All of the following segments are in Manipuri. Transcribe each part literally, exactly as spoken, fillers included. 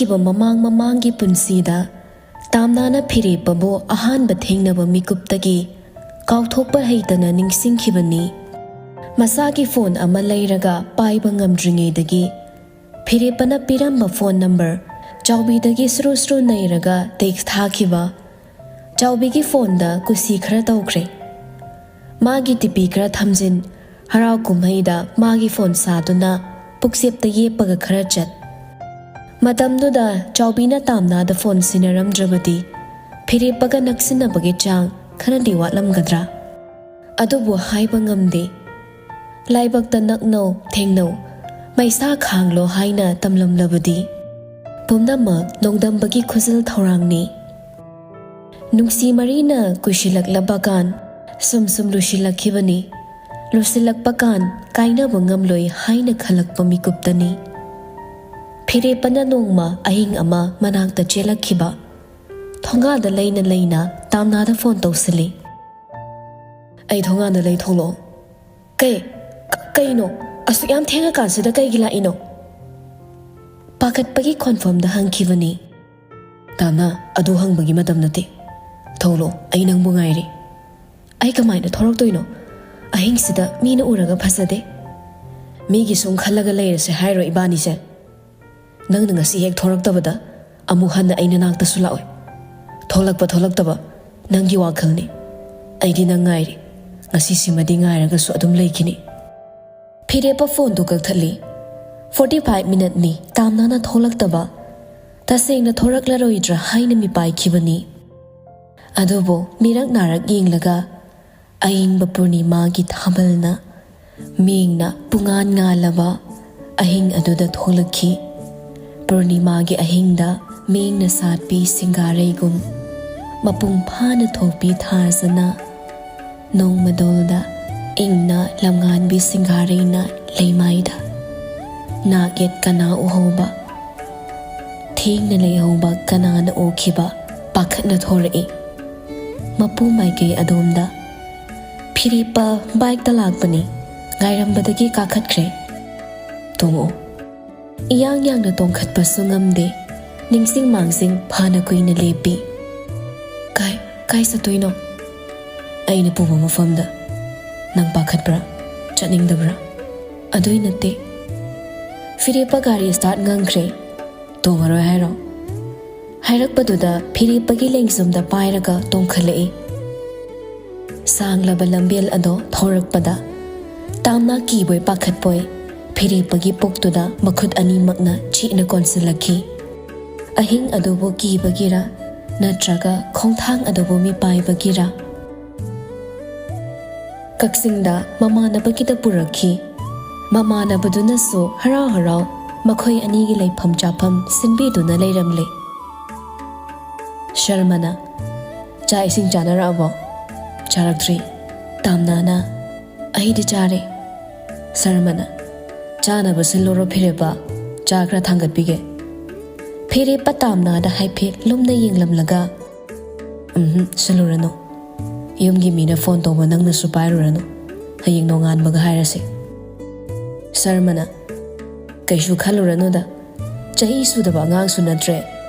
ꯈꯤꯕ ꯃꯃꯥꯡ ꯃꯃꯥꯡꯒꯤ ꯄꯨꯟꯁꯤꯗ ꯇꯥꯝꯅꯥꯅ ꯐꯤꯔꯦꯞꯄꯕꯨ ꯑꯍꯥꯟꯕ ꯊꯦꯡꯅꯕ ꯃꯤꯀꯨꯞꯇꯒꯤ ꯀꯥꯎꯊꯣꯛꯄ ꯍꯩꯇꯅ ꯅꯤꯡꯁꯤꯡꯈꯤꯕꯅꯤ꯫ ꯃꯁꯥꯒꯤ ꯐꯣꯟ ꯑꯃ ꯂꯩꯔꯒ ꯄꯥꯏꯕ ꯉꯝꯗ꯭ꯔꯤꯉꯩꯗꯒꯤ ꯐꯤꯔꯦꯞꯄꯅ ꯄꯤꯔꯝꯕ ꯐꯣꯟ ꯅꯝꯕꯔ ꯆꯥꯎꯕꯤꯗꯒꯤ ꯁꯨꯔꯨ ꯁꯨꯔꯨ ꯅꯩꯔꯒ ꯇꯦꯛꯁ ꯊꯥꯈꯤꯕ꯫ ꯆꯥꯎꯕꯤꯒꯤ ꯐꯣꯟꯗ ꯀꯨꯁꯤ ꯈꯔ ꯇꯧꯈ꯭ꯔꯦ꯫ ꯃꯥꯒꯤ ꯇꯤꯄꯤ ꯈꯔ ꯊꯝꯖꯤꯟ, ꯍꯔꯥꯎ ꯀꯨꯝꯍꯩꯗ ꯃꯥꯒꯤ ꯐꯣꯟ ꯁꯥꯗꯨꯅ ꯄꯨꯛꯆꯦꯞꯇ ꯌꯦꯞꯄꯒ ꯈꯔ ꯆꯠ꯫ ꯃꯇꯝꯗꯨꯗ ꯆꯥꯎꯕꯤꯅ ꯇꯥꯝꯅꯥꯗ ꯐꯣꯟ ꯁꯤꯟꯅꯔꯝꯗ꯭ꯔꯕꯗꯤ ꯐꯤꯔꯦꯞꯄꯒ ꯅꯛꯁꯤꯟꯅꯕꯒꯤ ꯆꯥꯡ ꯈꯔꯗꯤ ꯋꯥꯠꯂꯝꯒꯗ꯭ꯔꯥ? ꯑꯗꯨꯕꯨ ꯍꯥꯏꯕ ꯉꯝꯗꯦ꯫ ꯂꯥꯏꯕꯛꯇ ꯅꯛꯅꯧ ꯊꯦꯡꯅꯧ, ꯃꯩꯁꯥ ꯈꯥꯡꯂꯣ ꯍꯥꯏꯅ ꯇꯝꯂꯝꯂꯕꯗꯤ꯫ ꯄꯨꯝꯅꯃꯛ ꯅꯣꯡꯗꯝꯕꯒꯤ ꯈꯨꯖꯜ ꯊꯧꯔꯥꯡꯅꯤ꯫ ꯅꯨꯡꯁꯤ ꯃꯔꯤꯅ ꯀꯨꯏꯁꯤꯜꯂꯛꯂꯕ ꯀꯥꯟ ꯁꯨꯝ ꯁꯨꯝ ꯂꯨꯁꯤꯜꯂꯛꯈꯤꯕꯅꯤ꯫ ꯂꯨꯁꯤꯜꯂꯛꯄ ꯀꯥꯟ ꯀꯥꯏꯅꯕ ꯉꯝꯂꯣꯏ ꯍꯥꯏꯅ ꯈꯜꯂꯛꯄ ꯃꯤꯀꯨꯞꯇꯅꯤ꯫ ꯐꯤꯔꯦꯞꯄꯅ ꯅꯣꯡꯃ ꯑꯍꯤꯡ ꯑꯃ ꯃꯅꯥꯛꯇ ꯆꯦꯜꯂꯛꯈꯤꯕ꯫ ꯊꯣꯡꯒꯥꯗ ꯂꯩꯅ ꯂꯩꯅ ꯇꯥꯝꯅꯥꯗ ꯐꯣꯟ ꯇꯧꯁꯤꯜꯂꯤ꯫ "ꯑꯩ ꯊꯣꯡꯒꯥꯗ ꯂꯩ, ꯊꯣꯛꯂꯛꯑꯣ꯫" "ꯀꯩ? ꯀ-, ꯀꯩꯅꯣ? ꯑꯁꯨꯛ ꯌꯥꯝ ꯊꯦꯡꯉꯀꯥꯟꯁꯤꯗ ꯀꯩꯒꯤ ꯂꯥꯛꯏꯅꯣ?" ꯄꯥꯈꯠꯄꯒꯤ ꯈꯣꯟꯐꯝꯗ ꯍꯪꯈꯤꯕꯅꯤ꯫ "ꯇꯥꯝꯅꯥ, ꯑꯗꯨ ꯍꯪꯕꯒꯤ ꯃꯇꯝ ꯅꯠꯇꯦ꯫ ꯊꯣꯛꯂꯛꯑꯣ, ꯑꯩ ꯅꯪꯕꯨ ꯉꯥꯏꯔꯤ꯫" "ꯑꯩ ꯀꯃꯥꯏꯅ ꯊꯣꯔꯛꯇꯣꯏꯅꯣ? ꯑꯍꯤꯡꯁꯤꯗ ꯃꯤꯅ ꯎꯔꯒ ꯐꯖꯗꯦ꯫" "ꯃꯤꯒꯤ ꯁꯨꯝ ꯈꯜꯂꯒ ꯂꯩꯔꯁꯦ ꯍꯥꯏꯔꯣ ꯏꯕꯥꯅꯤꯁꯦ? ꯅꯪꯅ ꯉꯁꯤ ꯍꯦꯛ ꯊꯣꯔꯛꯇꯕꯗ ꯑꯃꯨꯛ ꯍꯟꯅ ꯑꯩ ꯅꯅꯥꯛꯇꯁꯨ ꯂꯥꯛꯑꯣꯏ꯫ ꯊꯣꯛꯂꯛꯄ ꯊꯣꯛꯂꯛꯇꯕ ꯅꯪꯒꯤ ꯋꯥꯈꯜꯅꯤ꯫ ꯑꯩꯗꯤ ꯅꯪ ꯉꯥꯏꯔꯤ꯫ ꯉꯁꯤꯁꯤꯃꯗꯤ ꯉꯥꯏꯔꯒꯁꯨ ꯑꯗꯨꯝ ꯂꯩꯈꯤꯅꯤ꯫" ꯐꯤꯔꯦꯞꯄ ꯐꯣꯟꯗꯨ ꯀꯛꯊꯠꯂꯤ꯫ "Forty five minute ꯅꯤ ꯇꯥꯝꯅꯥꯅ ꯊꯣꯛꯂꯛꯇꯕ꯫ ꯇꯁꯦꯡꯅ ꯊꯣꯔꯛꯂꯔꯣꯏꯗ꯭ꯔꯥ ꯍꯥꯏꯅ ꯃꯤꯄꯥꯏꯈꯤꯕꯅꯤ꯫" ꯑꯗꯨꯕꯨ ꯃꯤꯔꯛ ꯅꯥꯔꯛ ꯌꯦꯡꯂꯒ ꯑꯏꯪꯕ ꯄꯨꯔꯅꯤꯃꯥꯒꯤ ꯊꯥꯕꯜꯅ ꯃꯤꯡꯅ ꯄꯨꯡꯉꯥꯟ ꯉꯥꯜꯂꯕ ꯑꯍꯤꯡ ꯑꯗꯨꯗ ꯊꯣꯛꯂꯛꯈꯤ꯫ ꯄꯨꯔꯅꯤꯃꯥꯒꯤ ꯑꯍꯤꯡꯗ ꯃꯤꯡꯅ ꯁꯥꯠꯄꯤ ꯁꯤꯡꯒꯥꯔꯩꯒꯨꯝ ꯃꯄꯨꯡ ꯐꯥꯅ ꯊꯣꯛꯄꯤ ꯊꯥꯖꯅ ꯅꯣꯡꯃꯗꯣꯜꯗ ꯏꯪꯅ ꯂꯝꯉꯥꯟꯕꯤ ꯁꯤꯡꯒꯥꯔꯩꯅ ꯂꯩꯃꯥꯏꯗ ꯅꯥꯛ ꯌꯦꯠ ꯀꯅꯥ ꯎꯍꯧꯕ? ꯊꯦꯡꯅ ꯂꯩꯍꯧꯕ ꯀꯅꯥꯅ ꯎꯈꯤꯕ? ꯄꯥꯈꯠꯅ ꯊꯣꯔꯛꯏ꯫ ꯃꯄꯨ ꯃꯥꯏꯀꯩ ꯑꯗꯣꯝꯗ꯫ "ꯐꯤꯔꯦꯞꯄ ꯕꯥꯏꯛꯇ ꯂꯥꯛꯄꯅꯤ, ꯉꯥꯏꯔꯝꯕꯗꯒꯤ ꯀꯥꯈꯠꯈ꯭ꯔꯦ꯫ ꯇꯣꯡꯉꯛꯑꯣ꯫" ꯏꯌꯥꯡ ꯌꯥꯡꯅ ꯇꯣꯡꯈꯠꯄꯁꯨ ꯉꯝꯗꯦ꯫ ꯅꯤꯡꯁꯤꯡ ꯃꯥꯡꯁꯤꯡ ꯐꯅ ꯀꯨꯏꯅ ꯂꯦꯞꯄꯤ꯫ "ꯀꯥꯏ, ꯀꯥꯏ ꯆꯠꯇꯣꯏꯅꯣ?" "ꯑꯩꯅ ꯄꯨꯕ ꯃꯐꯝꯗ꯫ ꯅꯪ ꯄꯥꯈꯠꯄ꯭ꯔꯥ? ꯆꯠꯅꯤꯡꯗꯕ꯭ꯔꯥ?" "ꯑꯗꯨꯏ ꯅꯠꯇꯦ꯫" ꯐꯤꯔꯦꯞꯄ ꯒꯥꯔꯤ start ꯉꯪꯈ꯭ꯔꯦ꯫ "ꯇꯣꯡꯉꯔꯣꯏ ꯍꯥꯏꯔꯣ?" ꯍꯥꯏꯔꯛꯄꯗꯨꯗ ꯐꯤꯔꯦꯞꯄꯒꯤ ꯂꯦꯡꯖꯨꯝꯗ ꯄꯥꯏꯔꯒ ꯇꯣꯡꯈꯠꯂꯛꯏ꯫ ꯁꯥꯡꯂꯕ ꯂꯝꯕꯦꯜ ꯑꯗꯣ ꯊꯧꯔꯛꯄꯗ ꯇꯥꯝꯅ ꯀꯤꯕꯣꯏ ꯄꯥꯈꯠꯄꯣꯏ ꯐꯤꯔꯦꯞꯄꯒꯤ ꯄꯨꯛꯇꯨꯗ ꯃꯈꯨꯠ ꯑꯅꯤꯃꯛꯅ ꯆꯦꯠꯅ ꯀꯣꯟꯁꯤꯜꯂꯛꯈꯤ꯫ ꯑꯍꯤꯡ ꯑꯗꯨꯕꯨ ꯀꯤꯕꯒꯤꯔ ꯅꯠꯇ꯭ꯔꯒ ꯈꯣꯡꯊꯥꯡ ꯑꯗꯨꯕꯨ ꯃꯤꯄꯥꯏꯕꯒꯤꯔ? ꯀꯛꯆꯤꯡꯗ ꯃꯃꯥꯟꯅꯕꯒꯤꯗ ꯄꯨꯔꯛꯈꯤ꯫ ꯃꯃꯥꯟꯅꯕꯗꯨꯅꯁꯨ ꯍꯔꯥꯎ ꯍꯔꯥꯎ ꯃꯈꯣꯏ ꯑꯅꯤꯒꯤ ꯂꯩꯐꯝ ꯆꯥꯐꯝ ꯁꯤꯟꯕꯤꯗꯨꯅ ꯂꯩꯔꯝꯂꯦ꯫ ꯁꯔꯃꯅ, "ꯆꯥꯛ ꯏꯁꯤꯡ ꯆꯥꯅꯔꯛꯑꯕꯣ?" "ꯆꯥꯔꯛꯇ꯭ꯔꯤ꯫" ꯇꯥꯝꯅꯥꯅ, "ꯑꯩꯗꯤ ꯆꯥꯔꯦ꯫" ꯁꯔꯃꯅ, "ꯆꯥꯅꯕ ꯁꯤꯜꯂꯨꯔꯣ ꯐꯤꯔꯦꯞꯄ, ꯆꯥ ꯈꯔ ꯊꯥꯡꯒꯠꯄꯤꯒꯦ꯫" ꯐꯤꯔꯦꯞꯄ ꯇꯥꯝꯅꯥꯗ ꯍꯥꯏꯐꯦꯠ ꯂꯨꯝꯅ ꯌꯦꯡꯂꯝꯂꯒ, "ꯎꯝꯍꯨꯝ, ꯁꯤꯜꯂꯨꯔꯅꯨ꯫ ꯌꯨꯝꯒꯤ ꯃꯤꯅ ꯐꯣꯟ ꯇꯧꯕ ꯅꯪꯅꯁꯨ ꯄꯥꯏꯔꯨꯔꯅꯨ꯫ ꯍꯌꯦꯡ ꯅꯣꯡꯉꯥꯟꯕꯒ ꯍꯥꯏꯔꯁꯤ꯫" ꯁꯔꯃꯅ, "ꯀꯩꯁꯨ ꯈꯜꯂꯨꯔꯅꯨꯗ꯫ ꯆꯍꯤ ꯁꯨꯗꯕ ꯑꯉꯥꯡꯁꯨ ꯅꯠꯇ꯭ꯔꯦ꯫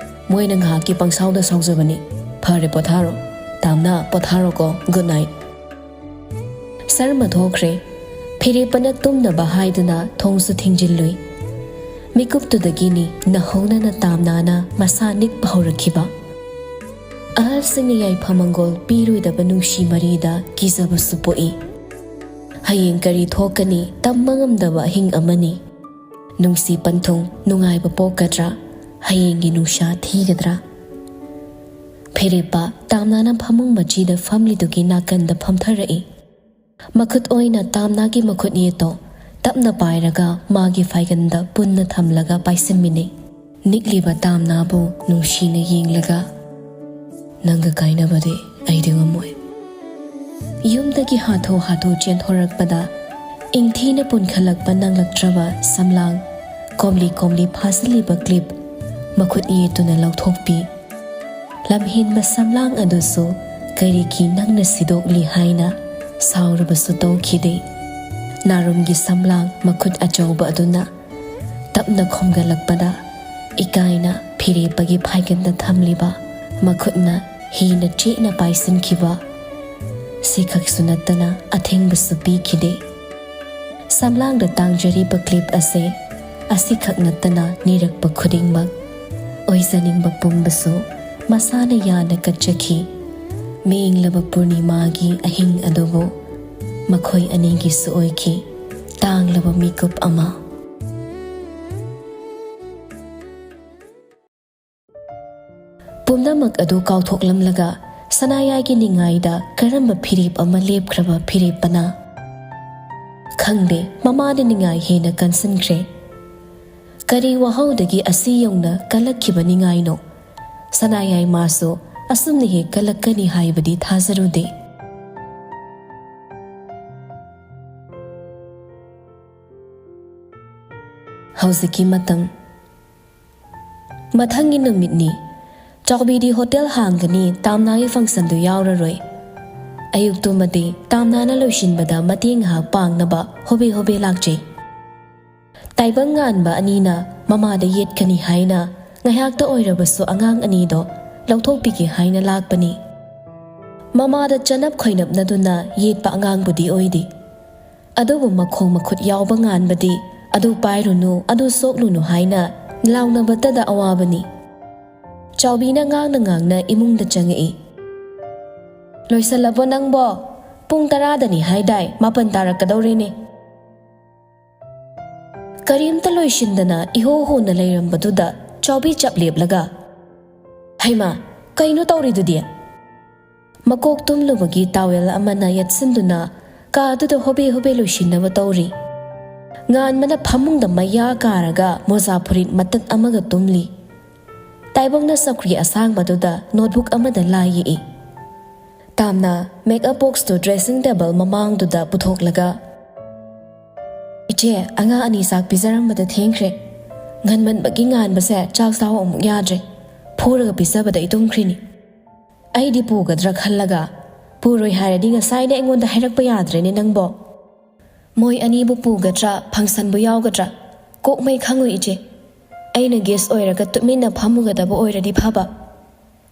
ꯃꯣꯏꯅ ꯉꯥꯏꯍꯥꯛꯀꯤ ꯄꯪꯁꯥꯎꯗ ꯁꯥꯎꯖꯕꯅꯤ꯫ ꯐꯔꯦ, ꯄꯣꯊꯥꯔꯣ꯫ ꯇꯥꯝꯅꯥ, ꯄꯣꯊꯥꯔꯣꯀꯣ꯫ Good night꯫" ꯁꯔꯃ ꯊꯣꯛꯈ꯭ꯔꯦ꯫ ꯐꯤꯔꯦꯞꯄꯅ ꯇꯨꯝꯅꯕ ꯍꯥꯏꯗꯨꯅ ꯊꯣꯡꯁꯨ ꯊꯤꯡꯖꯤꯜꯂꯨꯏ꯫ ꯃꯤꯀꯨꯞꯇꯨꯗꯒꯤꯅꯤ ꯅꯧꯍꯧꯅꯅ ꯇꯥꯝꯅꯥꯅ ꯃꯁꯥ ꯅꯤꯛꯄ ꯍꯧꯔꯛꯈꯤꯕ꯫ ꯑꯍꯜꯁꯤꯡꯅ ꯌꯥꯏꯐ ꯃꯪꯒꯣꯜ ꯄꯤꯔꯣꯏꯗꯕ ꯅꯨꯡꯁꯤ ꯃꯔꯤꯗ ꯀꯤꯖꯕꯁꯨ ꯄꯣꯛꯏ꯫ ꯍꯌꯦꯡ ꯀꯔꯤ ꯊꯣꯛꯀꯅꯤ ꯇꯝꯕ ꯉꯝꯗꯕ ꯑꯍꯤꯡ ꯑꯃꯅꯤ꯫ ꯅꯨꯡꯁꯤ ꯄꯟꯊꯨꯡ ꯅꯨꯡꯉꯥꯏꯕ ꯄꯣꯛꯀꯗ꯭ꯔꯥ? ꯍꯌꯦꯡꯒꯤ ꯅꯨꯡꯁꯥ ꯊꯤꯒꯗ꯭ꯔꯥ? ꯐꯤꯔꯦꯞꯄ ꯇꯥꯝꯅꯥꯅ ꯐꯃꯨꯡ ꯃꯆꯤꯗ ꯐꯝꯂꯤꯗꯨꯒꯤ ꯅꯥꯀꯟꯗ ꯐꯝꯊꯔꯛꯏ꯫ ꯃꯈꯨꯠ ꯑꯣꯏꯅ ꯇꯥꯝꯅꯥꯒꯤ ꯃꯈꯨꯠ ꯌꯦꯠꯇꯣ ꯇꯞꯅ ꯄꯥꯏꯔꯒ ꯃꯥꯒꯤ ꯐꯥꯏꯒꯟꯗ ꯄꯨꯟꯅ ꯊꯝꯂꯒ ꯄꯥꯏꯁꯤꯟꯃꯤꯟꯅꯩ꯫ ꯅꯤꯛꯂꯤꯕ ꯇꯥꯝꯅꯥꯕꯨ ꯅꯨꯡꯁꯤꯅ ꯌꯦꯡꯂꯒ, "ꯅꯪꯒ ꯀꯥꯏꯅꯕꯗꯤ ꯑꯩꯗꯤ ꯉꯝꯃꯣꯏ꯫" ꯌꯨꯝꯗꯒꯤ ꯍꯥꯊꯨ ꯍꯥꯊꯨ ꯆꯦꯟꯊꯣꯔꯛꯄꯗ ꯏꯪꯊꯤꯅ ꯄꯨꯟꯈꯠꯂꯛꯄ ꯅꯪꯂꯛꯇ꯭ꯔꯕ ꯁꯝꯂꯥꯡ, ꯀꯣꯝꯂꯤ ꯀꯣꯝꯂꯤ ꯐꯥꯖꯤꯜꯂꯤꯕ clip ꯃꯈꯨꯠ ꯌꯦꯠꯇꯨꯅ ꯂꯧꯊꯣꯛꯄꯤ꯫ ꯂꯝꯍꯦꯟꯕ ꯁꯝꯂꯥꯡ ꯑꯗꯨꯁꯨ ꯀꯔꯤꯒꯤ ꯅꯪꯅ ꯁꯤꯗꯣꯛꯂꯤ ꯍꯥꯏꯅ ꯁꯥꯎꯔꯕꯁꯨ ꯇꯧꯈꯤꯗꯦ꯫ ꯅꯥꯔꯨꯝꯒꯤ ꯁꯝꯂꯥꯡ ꯃꯈꯨꯠ ꯑꯆꯧꯕ ꯑꯗꯨꯅ ꯇꯞꯅ ꯈꯣꯝꯒꯠꯂꯛꯄꯗ ꯏꯀꯥꯏꯅ ꯐꯤꯔꯦꯞꯄꯒꯤ ꯐꯥꯏꯒꯟꯗ ꯊꯝꯂꯤꯕ ꯃꯈꯨꯠꯅ ꯍꯤꯅ ꯆꯦꯠꯅ ꯄꯥꯏꯁꯤꯟꯈꯤꯕ꯫ ꯁꯤꯈꯛꯁꯨ ꯅꯠꯇꯅ ꯑꯊꯤꯡꯕꯁꯨ ꯄꯤꯈꯤꯗꯦ꯫ ꯁꯝꯂꯥꯡꯗ ꯇꯥꯡꯖꯔꯤꯕ ꯀ꯭ꯂꯤꯞ ꯑꯁꯦ ꯑꯁꯤꯈꯛ ꯅꯠꯇꯅ ꯅꯤꯔꯛꯄ ꯈꯨꯗꯤꯡꯃꯛ ꯑꯣꯏꯖꯅꯤꯡꯕ ꯄꯨꯝꯕꯁꯨ ꯃꯁꯥꯅ ꯌꯥꯅ ꯀꯠꯆꯈꯤ꯫ ꯃꯦꯡꯂꯕ ꯄꯨꯔꯅꯤꯃꯥꯒꯤ ꯑꯍꯤꯡ ꯑꯗꯨꯕꯨ ꯃꯈꯣꯏ ꯑꯅꯤꯒꯤꯁꯨ ꯑꯣꯏꯈꯤ ꯇꯥꯡꯂꯕ ꯃꯤꯀꯨꯞ ꯑꯃ꯫ ꯄꯨꯝꯅꯃꯛ ꯑꯗꯨ ꯀꯥꯎꯊꯣꯛꯂꯝꯂꯒ ꯁꯅꯥꯌꯥꯏꯒꯤ ꯅꯤꯡꯉꯥꯏꯗ ꯀꯔꯝꯕ ꯐꯤꯔꯦꯞ ꯑꯃ ꯂꯦꯞꯈ꯭ꯔꯕ ꯐꯤꯔꯦꯞꯄꯅ? ꯈꯪꯗꯦ, ꯃꯃꯥꯅ ꯅꯤꯡꯉꯥꯏ ꯍꯦꯟꯅ ꯀꯟꯁꯤꯟꯈ꯭ꯔꯦ꯫ ꯀꯔꯤ ꯋꯥꯍꯧꯗꯒꯤ ꯑꯁꯤ ꯌꯧꯅ ꯀꯜꯂꯛꯈꯤꯕ ꯅꯤꯡꯉꯥꯏꯅꯣ? ꯁꯅꯥꯌꯥꯏ ꯃꯥꯁꯨ ꯑꯁꯨꯝꯅ ꯍꯦꯛ ꯀꯜꯂꯛꯀꯅꯤ ꯍꯥꯏꯕꯗꯤ ꯊꯥꯖꯔꯨꯗꯦ꯫ ꯍꯧꯖꯤꯛꯀꯤ ꯃꯇꯝ꯫ ꯃꯊꯪꯒꯤ ꯅꯨꯃꯤꯠꯅꯤ꯫ ꯆꯥꯎꯕꯤꯗꯤ ꯍꯣꯇꯦꯜ ꯍꯥꯡꯒꯅꯤ, ꯇꯥꯝꯅꯥꯒꯤ ꯐꯪꯁꯟꯗꯨ ꯌꯥꯎꯔꯔꯣꯏ꯫ ꯑꯌꯨꯛꯇꯨꯃꯗꯤ ꯇꯥꯝꯅꯥꯅ ꯂꯣꯏꯁꯤꯟꯕꯗ ꯃꯇꯦꯡ ꯉꯥꯏꯍꯥꯛ ꯄꯥꯡꯅꯕ ꯍꯣꯕꯦ ꯍꯣꯕꯦ ꯂꯥꯛꯆꯩ꯫ ꯇꯥꯏꯕꯪ ꯉꯥꯟꯕ ꯑꯅꯤꯅ ꯃꯃꯥꯗ ꯌꯦꯠꯀꯅꯤ ꯍꯥꯏꯅ ꯉꯥꯏꯍꯥꯛꯇ ꯑꯣꯏꯔꯕꯁꯨ ꯑꯉꯥꯡ ꯑꯅꯤꯗꯣ ꯂꯧꯊꯣꯛꯄꯤꯒꯦ ꯍꯥꯏꯅ ꯂꯥꯛꯄꯅꯤ꯫ ꯃꯃꯥꯗ ꯆꯅꯞ ꯈꯣꯏꯅꯞꯅꯗꯨꯅ ꯌꯦꯠꯄ ꯑꯉꯥꯡꯕꯨꯗꯤ ꯑꯣꯏꯗꯦ꯫ ꯑꯗꯨꯕꯨ ꯃꯈꯣꯡ ꯃꯈꯨꯠ ꯌꯥꯎꯕ ꯉꯥꯟꯕꯗꯤ "ꯑꯗꯨ ꯄꯥꯏꯔꯨꯅꯨ, ꯑꯗꯨ ꯁꯣꯛꯂꯨꯅꯨ" ꯍꯥꯏꯅ ꯂꯥꯎꯅꯕꯇꯗ ꯑꯋꯥꯕꯅꯤ꯫ ꯆꯥꯎꯕꯤꯅ ꯉꯥꯡꯅ ꯉꯥꯡꯅ ꯏꯃꯨꯡꯗ ꯆꯪꯉꯛꯏ꯫ "ꯂꯣꯏꯁꯜꯂꯕꯣ ꯅꯪꯕꯣ? ꯄꯨꯡ ꯇꯔꯥꯗꯅꯤ ꯍꯥꯏꯗꯥꯏ, ꯃꯥꯄꯟ ꯇꯥꯔꯛꯀꯗꯧꯔꯦꯅꯦ꯫" ꯀꯔꯤꯝꯇ ꯂꯣꯏꯁꯤꯟꯗꯅ ꯏꯍꯣ ꯍꯣꯅ ꯂꯩꯔꯝꯕꯗꯨꯗ ꯆꯥꯎꯕꯤ ꯆꯞ ꯂꯦꯞꯂꯒ, "ꯍꯩꯃꯥ, ꯀꯩꯅꯣ ꯇꯧꯔꯤꯗꯨꯗꯤ?" ꯃꯀꯣꯛ ꯇꯨꯝꯂꯨꯕꯒꯤ ꯇꯥꯋꯦꯜ ꯑꯃꯅ ꯌꯦꯠꯁꯤꯟꯗꯨꯅ ꯀꯥꯗꯨꯗ ꯍꯣꯕꯦ ꯍꯣꯕꯦ ꯂꯣꯏꯁꯤꯟꯅꯕ ꯇꯧꯔꯤ꯫ ꯉꯥꯟꯕꯅ ꯐꯃꯨꯡꯗ ꯃꯌꯥ ꯀꯥꯔꯒ ꯃꯣꯖꯥ ꯐꯨꯔꯤꯠ ꯃꯇꯠ ꯑꯃꯒ ꯇꯨꯝꯂꯤ꯫ ꯇꯥꯏꯕꯪꯅ ꯆꯧꯀ꯭ꯔꯤ ꯑꯁꯥꯡꯕꯗꯨꯗ ꯅꯣꯠꯕꯨꯛ ꯑꯃꯗ ꯂꯥꯏ ꯌꯦꯛꯏ꯫ ꯇꯥꯝꯅ ꯃꯦꯛꯑꯞ ꯕꯣꯛꯁꯇꯨ ꯗ꯭ꯔꯦꯁꯤꯡ ꯇꯦꯕꯜ ꯃꯃꯥꯡꯗꯨꯗ ꯄꯨꯊꯣꯛꯂꯒ, "ꯏꯆꯦ, ꯑꯉꯥꯡ ꯑꯅꯤ ꯆꯥꯛ ꯄꯤꯖꯔꯝꯕꯗ ꯊꯦꯡꯈ꯭ꯔꯦ꯫ ꯉꯟꯃꯟꯕꯒꯤ ꯉꯥꯟꯕꯁꯦ ꯆꯥꯛ ꯆꯥꯎ ꯑꯃꯨꯛ ꯌꯥꯗ꯭ꯔꯦ꯫ ꯐꯨꯔꯒ ꯄꯤꯖꯕꯗ ꯑꯩ ꯇꯨꯝꯈ꯭ꯔꯤꯅꯤ꯫ ꯑꯩꯗꯤ ꯄꯨꯒꯗ꯭ꯔꯥ ꯈꯜꯂꯒ ꯄꯨꯔꯣꯏ ꯍꯥꯏꯔꯗꯤ ꯉꯁꯥꯏꯅ ꯑꯩꯉꯣꯟꯗ ꯍꯥꯏꯔꯛꯄ ꯌꯥꯗ꯭ꯔꯦꯅꯦ ꯅꯪꯕꯣ꯫ ꯃꯣꯏ ꯑꯅꯤꯕꯨ ꯄꯨꯒꯗ꯭ꯔꯥ, ꯐꯪꯁꯟꯕꯨ ꯌꯥꯎꯒꯗ꯭ꯔꯥ? ꯀꯣꯛꯃꯩ ꯈꯪꯉꯨ ꯏꯆꯦ꯫" ꯑꯩꯅ ꯒꯦꯁ ꯑꯣꯏꯔꯒ ꯇꯨꯃꯤꯟꯅ ꯐꯝꯃꯨꯒꯗꯕ ꯑꯣꯏꯔꯗꯤ ꯐꯕ꯫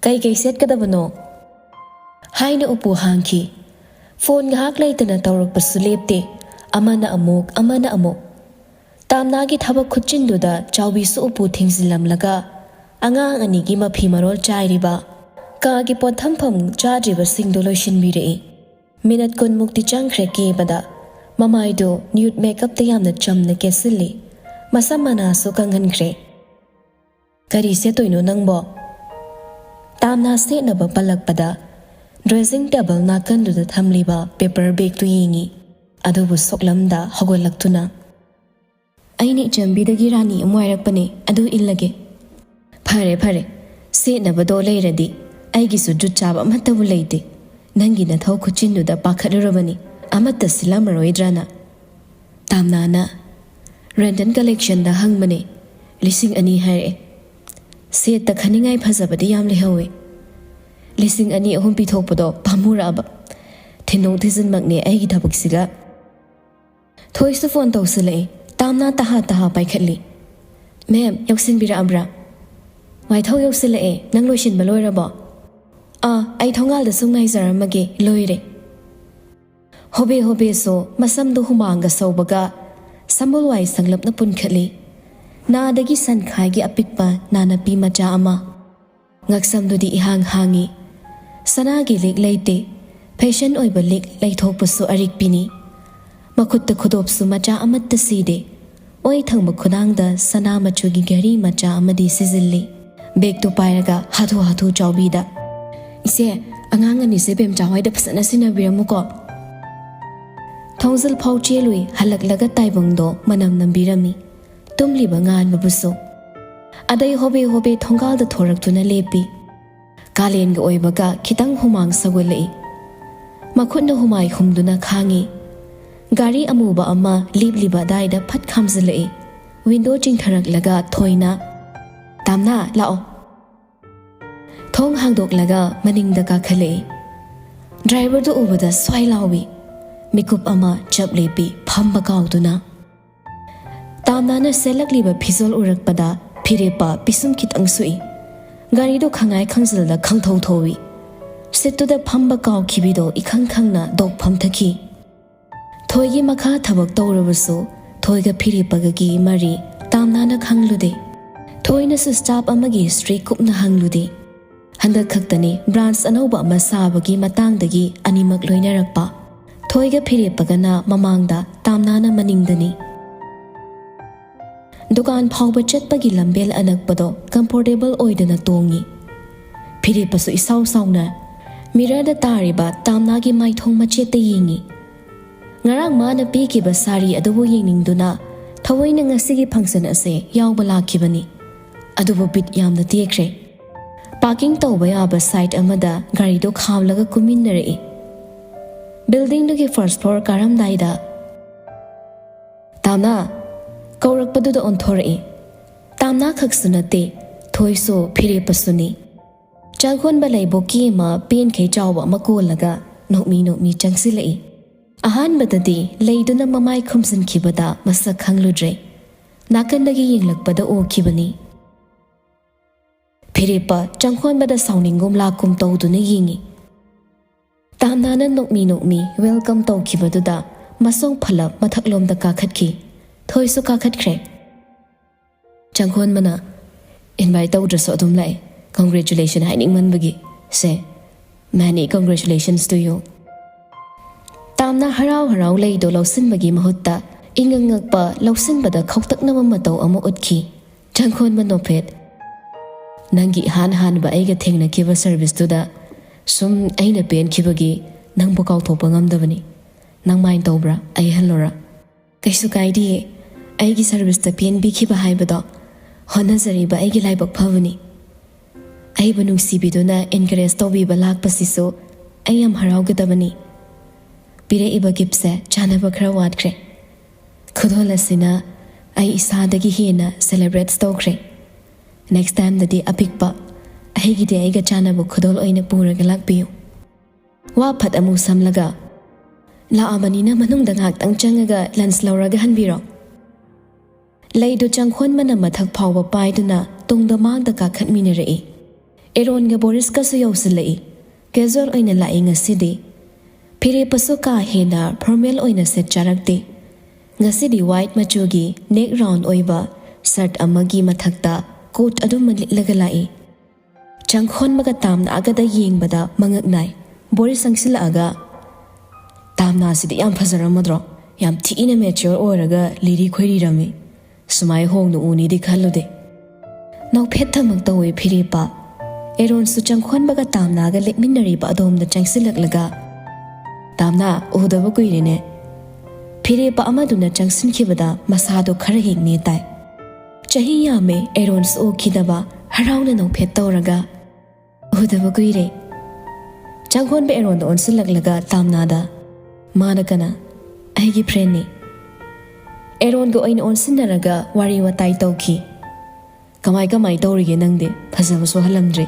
"ꯀꯩꯀꯩ ꯁꯦꯠꯀꯗꯕꯅꯣ?" ꯍꯥꯏꯅ ꯎꯄꯨ ꯍꯥꯡꯈꯤ꯫ ꯐꯣꯟ ꯉꯥꯏꯍꯥꯛ ꯂꯩꯇꯅ ꯇꯧꯔꯛꯄꯁꯨ ꯂꯦꯞꯇꯦ꯫ ꯑꯃꯅ ꯑꯃꯨꯛ, ꯑꯃꯅ ꯑꯃꯨꯛ꯫ ꯇꯥꯝꯅꯥꯒꯤ ꯊꯕꯛ ꯈꯨꯠꯆꯤꯟꯗꯨꯗ ꯆꯥꯎꯕꯤꯁꯨ ꯎꯄꯨ ꯊꯤꯡꯖꯤꯜꯂꯝꯂꯒ ꯑꯉꯥꯡ ꯑꯅꯤꯒꯤ ꯃꯐꯤ ꯃꯔꯣꯜ ꯆꯥꯏꯔꯤꯕ, ꯀꯥꯒꯤ ꯄꯣꯠꯊꯝꯐꯝ ꯆꯥꯗ꯭ꯔꯤꯕꯁꯤꯡꯗꯨ ꯂꯣꯏꯁꯤꯟꯕꯤꯔꯛꯏ꯫ ꯃꯤꯅꯠ ꯀꯨꯟꯃꯨꯛꯇꯤ ꯆꯪꯈ꯭ꯔꯦ ꯀꯦꯕꯗ꯫ ꯃꯃꯥꯏꯗꯨ ꯅ꯭ꯌꯨꯠ ꯃꯦꯀꯞꯇ ꯌꯥꯝꯅ ꯆꯝꯅ ꯀꯦꯁꯤꯜꯂꯤ꯫ ꯃꯁꯝ ꯃꯅꯥꯁꯨ ꯀꯪꯍꯟꯈ꯭ꯔꯦ꯫ "ꯀꯔꯤ ꯁꯦꯠꯇꯣꯏꯅꯣ ꯅꯪꯕꯣ?" ꯇꯥꯝꯅ ꯁꯦꯠꯅꯕ ꯄꯜꯂꯛꯄꯗ ꯗ꯭ꯔꯦꯁꯤꯡ ꯇꯦꯕꯜ ꯅꯥꯀꯟꯗꯨꯗ ꯊꯝꯂꯤꯕ ꯄꯦꯄꯔ ꯕꯦꯒꯇꯨ ꯌꯦꯡꯉꯤ꯫ ꯑꯗꯨꯕꯨ ꯁꯣꯛꯂꯝꯗ ꯍꯧꯒꯠꯂꯛꯇꯨꯅ, "ꯑꯩꯅ ꯏꯆꯟꯕꯤꯗꯒꯤ ꯔꯥꯅꯤ ꯑꯃ ꯋꯥꯏꯔꯛꯄꯅꯦ, ꯑꯗꯨ ꯏꯜꯂꯒꯦ꯫" "ꯐꯔꯦ ꯐꯔꯦ, ꯁꯦꯠꯅꯕꯗꯣ ꯂꯩꯔꯗꯤ ꯑꯩꯒꯤꯁꯨ ꯖꯨꯠ ꯆꯥꯕ ꯑꯃꯠꯇꯕꯨ ꯂꯩꯇꯦ꯫ ꯅꯪꯒꯤ ꯅꯊꯧ ꯈꯨꯠꯆꯤꯟꯗꯨꯗ ꯄꯥꯈꯠꯂꯨꯔꯕꯅꯤ, ꯑꯃꯠꯇ ꯁꯤꯜꯂꯝꯃꯔꯣꯏꯗ꯭ꯔꯥꯅ꯫" ꯇꯥꯝꯅꯥꯅ, "ꯔꯟꯗꯟ ꯀꯂꯦꯛꯁꯟꯗ ꯍꯪꯕꯅꯦ, ꯂꯤꯁꯤꯡ ꯑꯅꯤ ꯍꯥꯏꯔꯛꯑꯦ꯫ ꯁꯦꯠꯇ ꯈꯟꯅꯤꯡꯉꯥꯏ ꯐꯖꯕꯗꯤ ꯌꯥꯝ ꯂꯩꯍꯧꯋꯦ꯫ ꯂꯤꯁꯤꯡ ꯑꯅꯤ ꯑꯍꯨꯝ ꯄꯤꯊꯣꯛꯄꯗꯣ ꯄꯥꯝꯃꯨꯔꯛꯑꯕ꯫ ꯊꯤꯟꯗꯣꯛ ꯊꯤꯟꯖꯤꯟꯃꯛꯅꯦ ꯑꯩꯒꯤ ꯊꯕꯛꯁꯤꯒ꯫" ꯊꯣꯏꯁꯨ ꯐꯣꯟ ꯇꯧꯁꯤꯜꯂꯛꯑꯦ꯫ ꯇꯥꯝꯅꯥ ꯇꯍꯥ ꯇꯍꯥ ꯄꯥꯏꯈꯠꯂꯤ꯫ "ꯃꯦꯝ, ꯌꯧꯁꯤꯟꯕꯤꯔꯛꯑꯕ꯭ꯔꯥ?" "ꯋꯥꯏꯊꯧ ꯌꯧꯁꯤꯜꯂꯛꯑꯦ꯫ ꯅꯪ ꯂꯣꯏꯁꯤꯟꯕ ꯂꯣꯏꯔꯕꯣ?" "ꯑꯥ, ꯑꯩ ꯊꯣꯡꯒꯥꯜꯗ ꯁꯨꯝ ꯉꯥꯏꯖꯔꯝꯃꯒꯦ, ꯂꯣꯏꯔꯦ꯫" ꯍꯣꯕꯦ ꯍꯣꯕꯦꯁꯨ ꯃꯁꯝꯗꯨ ꯍꯨꯃꯥꯡꯒ ꯁꯧꯕꯒ ꯁꯝꯕꯨꯜ ꯋꯥꯏ ꯁꯪꯂꯞꯅ ꯄꯨꯟꯈꯠꯂꯤ꯫ ꯅꯥꯗꯒꯤ ꯁꯟꯈꯥꯏꯒꯤ ꯑꯄꯤꯛꯄ ꯅꯥꯅꯞꯄꯤ ꯃꯆꯥ ꯑꯃ꯫ ꯉꯛꯁꯝꯗꯨꯗꯤ ꯏꯍꯥꯡ ꯍꯥꯡꯉꯤ꯫ ꯁꯅꯥꯒꯤ ꯂꯤꯛ ꯂꯩꯇꯦ꯫ ꯐꯦꯁꯟ ꯑꯣꯏꯕ ꯂꯤꯛ ꯂꯩꯊꯣꯛꯄꯁꯨ ꯑꯔꯤꯛꯄꯤꯅꯤ꯫ ꯃꯈꯨꯠꯇ ꯈꯨꯗꯣꯞꯁꯨ ꯃꯆꯥ ꯑꯃꯠꯇ ꯁꯤꯗꯦ꯫ ꯑꯣꯏ ꯊꯪꯕ ꯈꯨꯗꯥꯡꯗ ꯁꯅꯥ ꯃꯆꯨꯒꯤ ꯘꯔꯤ ꯃꯆꯥ ꯑꯃꯗꯤ ꯁꯤꯖꯤꯜꯂꯤ꯫ ꯕꯦꯒꯇꯨ ꯄꯥꯏꯔꯒ ꯍꯥꯊꯨ ꯍꯥꯊꯨ ꯆꯥꯎꯕꯤꯗ, "ꯏꯆꯦ, ꯑꯉꯥꯡ ꯑꯅꯤꯁꯦ ꯕꯦꯝꯆꯥ ꯍꯣꯏꯗ ꯐꯖꯅ ꯁꯤꯟꯅꯕꯤꯔꯝꯃꯨꯀꯣ꯫" ꯊꯣꯡꯖꯤꯜ ꯐꯥꯎ ꯆꯦꯜꯂꯨꯏ꯫ ꯍꯜꯂꯛꯂꯒ ꯇꯥꯏꯕꯪꯗꯣ ꯃꯅꯝ ꯅꯝꯕꯤꯔꯝꯃꯤ꯫ ꯇꯨꯝꯂꯤꯕ ꯉꯥꯟꯕꯕꯨꯁꯨ꯫ ꯑꯗꯩ ꯍꯣꯕꯦ ꯍꯣꯕꯦ ꯊꯣꯡꯒꯥꯜꯗ ꯊꯣꯔꯛꯇꯨꯅ ꯂꯦꯞꯄꯤ꯫ ꯀꯥꯂꯦꯟꯒ ꯑꯣꯏꯕꯒ ꯈꯤꯇꯪ ꯍꯨꯃꯥꯡ ꯁꯧꯒꯠꯂꯛꯏ꯫ ꯃꯈꯨꯠꯅ ꯍꯨꯃꯥꯏ ꯍꯨꯝꯗꯨꯅ ꯈꯥꯡꯉꯤ꯫ ꯒꯥꯔꯤ ꯑꯃꯨꯕ ꯑꯃ ꯂꯤꯞꯂꯤꯕ ꯑꯗꯥꯏꯗ ꯐꯠ ꯈꯥꯝꯖꯤꯜꯂꯛꯏ꯫ ꯋꯤꯟꯗꯣ ꯆꯤꯡꯊꯔꯛꯂꯒ ꯊꯣꯏꯅ, "ꯇꯥꯝꯅꯥ, ꯂꯥꯛꯑꯣ꯫" ꯊꯣꯡ ꯍꯥꯡꯗꯣꯛꯂꯒ ꯃꯅꯤꯡꯗ ꯀꯥꯈꯠꯂꯛꯏ꯫ ꯗ꯭ꯔꯥꯏꯚꯔꯗꯨ ꯎꯕꯗ ꯁ꯭ꯋꯥꯏ ꯂꯥꯎꯏ꯫ ꯃꯤꯀꯨꯞ ꯑꯃ ꯆꯞ ꯂꯦꯞꯄꯤ, ꯐꯝꯕ ꯀꯥꯎꯗꯨꯅ꯫ ꯇꯥꯝꯅꯥꯅ ꯁꯦꯠꯂꯛꯂꯤꯕ ꯐꯤꯖꯣꯜ ꯎꯔꯛꯄꯗ ꯐꯤꯔꯦꯞꯄ ꯄꯤꯁꯨꯝ ꯈꯤꯇꯪ ꯁꯨꯏ꯫ ꯒꯥꯔꯤꯗꯣ ꯈꯪꯉꯥꯏ ꯈꯪꯖꯤꯜꯗ ꯈꯪꯊꯧ ꯊꯧꯏ꯫ ꯁꯤꯠꯇꯨꯗ ꯐꯝꯕ ꯀꯥꯎꯈꯤꯕꯤꯗꯣ ꯏꯈꯪ ꯈꯪꯅ ꯗꯣꯛ ꯐꯝꯊꯈꯤ꯫ ꯊꯣꯏꯒꯤ ꯃꯈꯥ ꯊꯕꯛ ꯇꯧꯔꯕꯁꯨ ꯊꯣꯏꯒ ꯐꯤꯔꯦꯞꯄꯒꯒꯤ ꯃꯔꯤ ꯇꯥꯝꯅꯥꯅ ꯈꯪꯂꯨꯗꯦ꯫ ꯊꯣꯏꯅꯁꯨ ꯁ꯭ꯇꯥꯐ ꯑꯃꯒꯤ ꯍꯤꯁꯇ꯭ꯔꯤ ꯀꯨꯞꯅ ꯍꯪꯂꯨꯗꯦ꯫ ꯍꯟꯗꯛ ꯈꯛꯇꯅꯤ ꯕ꯭ꯔꯥꯟꯁ ꯑꯅꯧꯕ ꯑꯃ ꯁꯥꯕꯒꯤ ꯃꯇꯥꯡꯗꯒꯤ ꯑꯅꯤꯃꯛ ꯂꯣꯏꯅꯔꯛꯄ꯫ ꯊꯣꯏꯒ ꯐꯤꯔꯦꯞꯄꯒꯅ ꯃꯃꯥꯡꯗ, ꯇꯥꯝꯅꯥꯅ ꯃꯅꯤꯡꯗꯅꯤ꯫ ꯗꯨꯀꯥꯟ ꯐꯥꯎꯕ ꯆꯠꯄꯒꯤ ꯂꯝꯕꯦꯜ ꯑꯅꯛꯄꯗꯣ ꯀꯝꯐꯣꯔꯇꯦꯕꯜ ꯑꯣꯏꯗꯅ ꯇꯣꯡꯉꯤ꯫ ꯐꯤꯔꯦꯞꯄꯁꯨ ꯏꯁꯥꯎ ꯁꯥꯎꯅ ꯃꯤꯔꯔꯗ ꯇꯥꯔꯤꯕ ꯇꯥꯝꯅꯥꯒꯤ ꯃꯥꯏꯊꯣꯡ ꯃꯆꯦꯠꯇ ꯌꯦꯡꯉꯤ꯫ ꯉꯔꯥꯡ ꯃꯥꯅ ꯄꯤꯈꯤꯕ ꯁꯥꯔꯤ ꯑꯗꯨꯕꯨ ꯌꯦꯡꯅꯤꯡꯗꯨꯅ ꯊꯑꯣꯏꯅ ꯉꯁꯤꯒꯤ ꯐꯪꯁꯟ ꯑꯁꯦ ꯌꯥꯎꯕ ꯂꯥꯛꯈꯤꯕꯅꯤ꯫ ꯑꯗꯨꯕꯨ ꯕꯤꯠ ꯌꯥꯝꯅ ꯇꯦꯛꯈ꯭ꯔꯦ꯫ ꯄꯥꯔꯀꯤꯡ ꯇꯧꯕ ꯌꯥꯕ ꯁꯥꯏꯠ ꯑꯃꯗ ꯒꯥꯔꯤꯗꯣ ꯈꯥꯝꯂꯒ ꯀꯨꯝꯃꯤꯟꯅꯔꯛꯏ꯫ ꯕꯤꯜꯗꯤꯡꯗꯨꯒꯤ ꯐꯥꯔꯁ ꯐ꯭ꯂꯣꯔ ꯀꯥꯔꯝꯗꯥꯏꯗ, "ꯇꯥꯝꯅꯥ!" ꯀꯧꯔꯛꯄꯗꯨꯗ ꯑꯣꯟꯊꯣꯔꯛꯏ꯫ ꯇꯥꯝꯅꯥ ꯈꯛꯁꯨ ꯅꯠꯇꯦ, ꯊꯣꯏꯁꯨ ꯐꯤꯔꯦꯞꯄꯁꯨꯅꯤ꯫ ꯆꯪꯈꯣꯟꯕ ꯂꯩꯕꯣꯛꯀꯤ ꯑꯃ ꯄꯦꯟꯈꯩ ꯆꯥꯎꯕ ꯑꯃ ꯀꯣꯜꯂꯒ ꯅꯣꯛꯃꯤ ꯅꯣꯛꯃꯤ ꯆꯪꯁꯤꯜꯂꯛꯏ꯫ ꯑꯍꯥꯟꯕꯗꯗꯤ ꯂꯩꯗꯨꯅ ꯃꯃꯥꯏ ꯈꯨꯝꯖꯤꯟꯈꯤꯕꯗ ꯃꯁꯛ ꯈꯪꯂꯨꯗ꯭ꯔꯦ꯫ ꯅꯥꯀꯟꯗꯒꯤ ꯌꯦꯡꯂꯛꯄꯗ ꯎꯈꯤꯕꯅꯤ꯫ ꯐꯤꯔꯦꯞꯄ ꯆꯪꯈꯣꯟꯕꯗ ꯁꯥꯎꯅꯤꯡꯒꯨꯝ ꯂꯥꯛꯀꯨꯝ ꯇꯧꯗꯨꯅ ꯌꯦꯡꯉꯤ꯫ ꯇꯥꯝꯅꯥꯅ ꯅꯣꯛꯃꯤ ꯅꯣꯛꯃꯤ ꯋꯦꯜꯀꯝ ꯇꯧꯈꯤꯕꯗꯨꯗ ꯃꯁꯣꯡ ꯐꯜꯂꯞ ꯃꯊꯛꯂꯣꯝꯗ ꯀꯥꯈꯠꯈꯤ꯫ ꯊꯣꯏꯁꯨ ꯀꯥꯈꯠꯈ꯭ꯔꯦ꯫ ꯆꯪꯈꯣꯟꯕꯅ, "ꯏꯟꯚꯥꯏꯠ ꯇꯧꯗ꯭ꯔꯁꯨ ꯑꯗꯨꯝ ꯂꯥꯛꯑꯦ, ꯀꯣꯡꯒ꯭ꯔꯦꯆꯨꯂꯦꯁꯟ ꯍꯥꯏꯅꯤꯡꯃꯟꯕꯒꯤ꯫ ꯁꯦ, many congratulations to you." ꯇꯥꯝꯅꯥ ꯍꯔꯥꯎ ꯍꯔꯥꯎ ꯂꯩꯗꯣ ꯂꯧꯁꯤꯟꯕꯒꯤ ꯃꯍꯨꯠꯇ ꯏꯉꯛ ꯉꯛꯄ, ꯂꯧꯁꯤꯟꯕꯗ ꯈꯧꯇꯛꯅꯕ ꯃꯇꯧ ꯑꯃ ꯎꯠꯈꯤ꯫ ꯆꯪꯈꯣꯟꯕ ꯅꯣꯛꯐꯦꯠ, "ꯅꯪꯒꯤ ꯏꯍꯥꯟ ꯍꯥꯟꯕ ꯑꯩꯒ ꯊꯦꯡꯅꯈꯤꯕ ꯁꯔꯚꯤꯁꯇꯨꯗ ꯁꯨꯝ ꯑꯩꯅ ꯄꯦꯟꯈꯤꯕꯒꯤ ꯅꯪꯕꯨ ꯀꯥꯎꯊꯣꯛꯄ ꯉꯝꯗꯕꯅꯤ꯫ ꯅꯪ ꯃꯥꯏꯟ ꯇꯧꯕ꯭ꯔꯥ? ꯑꯩ ꯍꯜꯂꯣꯔꯥ?" "ꯀꯩꯁꯨ ꯀꯥꯏꯗꯤꯌꯦ꯫ ꯑꯩꯒꯤ ꯁꯔꯚꯤꯁꯇ ꯄꯦꯟꯕꯤꯈꯤꯕ ꯍꯥꯏꯕꯗꯣ ꯍꯣꯠꯅꯖꯔꯤꯕ ꯑꯩꯒꯤ ꯂꯥꯏꯕꯛ ꯐꯕꯅꯤ꯫ ꯑꯩꯕꯨ ꯅꯨꯡꯁꯤꯕꯤꯗꯨꯅ ꯑꯦꯟꯀꯔꯦꯖ ꯇꯧꯕꯤꯕ ꯂꯥꯛꯄꯁꯤꯁꯨ ꯑꯩ ꯌꯥꯝ ꯍꯔꯥꯎꯒꯗꯕꯅꯤ꯫ ꯄꯤꯔꯛꯏꯕ ꯒꯤꯐꯁꯦ ꯆꯥꯟꯅꯕ ꯈꯔ ꯋꯥꯠꯈ꯭ꯔꯦ꯫ ꯈꯨꯗꯣꯜ ꯑꯁꯤꯅ ꯑꯩ ꯏꯁꯥꯗꯒꯤ ꯍꯦꯟꯅ ꯁꯦꯂꯦꯕ꯭ꯔꯦꯠꯁ ꯇꯧꯈ꯭ꯔꯦ꯫ ꯅꯦꯛꯁ ꯇꯥꯏꯝꯗꯗꯤ ꯑꯄꯤꯛꯄ, ꯑꯩꯒꯤꯗꯤ ꯑꯩꯒ ꯆꯥꯟꯅꯕ ꯈꯨꯗꯣꯜ ꯑꯣꯏꯅ ꯄꯨꯔꯒ ꯂꯥꯛꯄꯤꯌꯨ꯫" ꯋꯥ ꯐꯠ ꯑꯃꯨꯛ ꯁꯝꯂꯒ, "ꯂꯥꯛꯑꯕꯅꯤꯅ ꯃꯅꯨꯡꯗ ꯉꯥꯏꯍꯥꯛꯇꯪ ꯆꯪꯉꯒ ꯂꯟꯁ ꯂꯧꯔꯒ ꯍꯟꯕꯤꯔꯣ꯫" ꯂꯩꯗꯨ ꯆꯪꯈꯣꯟꯕꯅ ꯃꯊꯛ ꯐꯥꯎꯕ ꯄꯥꯏꯗꯨꯅ ꯇꯨꯡꯗ ꯃꯥꯡꯗ ꯀꯥꯈꯠꯃꯤꯟꯅꯔꯛꯏ꯫ ꯑꯦꯔꯣꯟꯒ ꯕꯣꯔꯤꯁꯀꯁꯨ ꯌꯧꯁꯤꯜꯂꯛꯏ꯫ ꯀꯦꯖꯨꯋꯦꯜ ꯑꯣꯏꯅ ꯂꯥꯛꯏ ꯉꯁꯤꯗꯤ꯫ ꯐꯤꯔꯦꯞꯄꯁꯨ ꯀꯥ ꯍꯦꯟꯅ ꯐꯣꯔꯃꯦꯜ ꯑꯣꯏꯅ ꯁꯦꯠ ꯆꯥꯔꯛꯇꯦ꯫ ꯉꯁꯤꯗꯤ ꯋꯥꯏꯠ ꯃꯆꯨꯒꯤ ꯅꯦꯛ ꯔꯥꯎꯟ ꯑꯣꯏꯕ ꯁꯔꯠ ꯑꯃꯒꯤ ꯃꯊꯛꯇ ꯀꯣꯠ ꯑꯗꯨꯃ ꯂꯤꯠꯂꯒ ꯂꯥꯛꯏ꯫ ꯆꯪꯈꯣꯟꯕꯒ ꯇꯥꯝꯅꯥꯒꯗ ꯌꯦꯡꯕꯗ ꯃꯉꯛ ꯅꯥꯏ꯫ ꯕꯣꯔꯤꯁ ꯆꯪꯁꯤꯜꯂꯛꯑꯒ, "ꯇꯥꯝꯅꯥꯁꯤꯗꯤ ꯌꯥꯝ ꯐꯖꯔꯝꯃꯗ꯭ꯔꯣ? ꯌꯥꯝ ꯊꯤꯅ ꯃꯦꯆ꯭ꯌꯣꯔ ꯑꯣꯏꯔꯒ ꯂꯤꯔꯤ ꯈꯣꯏꯔꯤꯔꯝꯃꯤ꯫ ꯁꯨꯃꯥꯏ ꯍꯣꯡꯅ ꯎꯅꯤꯗꯤ ꯈꯜꯂꯨꯗꯦ"꯫ ꯅꯣꯛꯐꯦꯠ ꯊꯃꯛ ꯇꯧꯏ ꯐꯤꯔꯦꯞꯄ꯫ ꯑꯦꯔꯣꯟꯁꯨ ꯆꯪꯈꯣꯟꯕꯒ ꯇꯥꯝꯅꯥꯒ ꯂꯦꯞꯃꯤꯟꯅꯔꯤꯕ ꯑꯗꯣꯝꯗ ꯆꯪꯁꯤꯜꯂꯛꯂꯒ, "ꯇꯥꯝꯅꯥ, ꯎꯗꯕ ꯀꯨꯏꯔꯦꯅꯦ"꯫ ꯐꯤꯔꯦꯞꯄ ꯑꯃꯗꯨꯅ ꯆꯪꯁꯤꯟꯈꯤꯕꯗ ꯃꯁꯥꯗꯣ ꯈꯔ ꯍꯦꯛ ꯅꯦ ꯇꯥꯏ꯫ "ꯆꯍꯤ ꯌꯥꯝꯃꯦ ꯑꯦꯔꯣꯟꯁ ꯎꯈꯤꯗꯕ"꯫ ꯍꯔꯥꯎꯅ ꯅꯣꯛꯐꯦꯠ ꯇꯧꯔꯒ, "ꯎꯗꯕ ꯀꯨꯏꯔꯦ"꯫ ꯆꯪꯈꯣꯟꯕ ꯑꯦꯔꯣꯟꯗ ꯑꯣꯟꯁꯤꯜꯂꯛꯂꯒ ꯇꯥꯝꯅꯥꯗ, "ꯃꯥꯅ ꯀꯅꯥ?" "ꯑꯩꯒꯤ ꯐ꯭ꯔꯦꯟꯅꯤ"꯫ ꯑꯦꯔꯣꯟꯒ ꯑꯣꯏꯅ ꯑꯣꯟꯁꯤꯟꯅꯔꯒ ꯋꯥꯔꯤ ꯋꯥꯇꯥꯏ ꯇꯧꯈꯤ꯫ "ꯀꯃꯥꯏ ꯀꯃꯥꯏ ꯇꯧꯔꯤꯒꯦ ꯅꯪꯗꯤ? ꯐꯖꯕꯁꯨ ꯍꯜꯂꯝꯗ꯭ꯔꯤ"꯫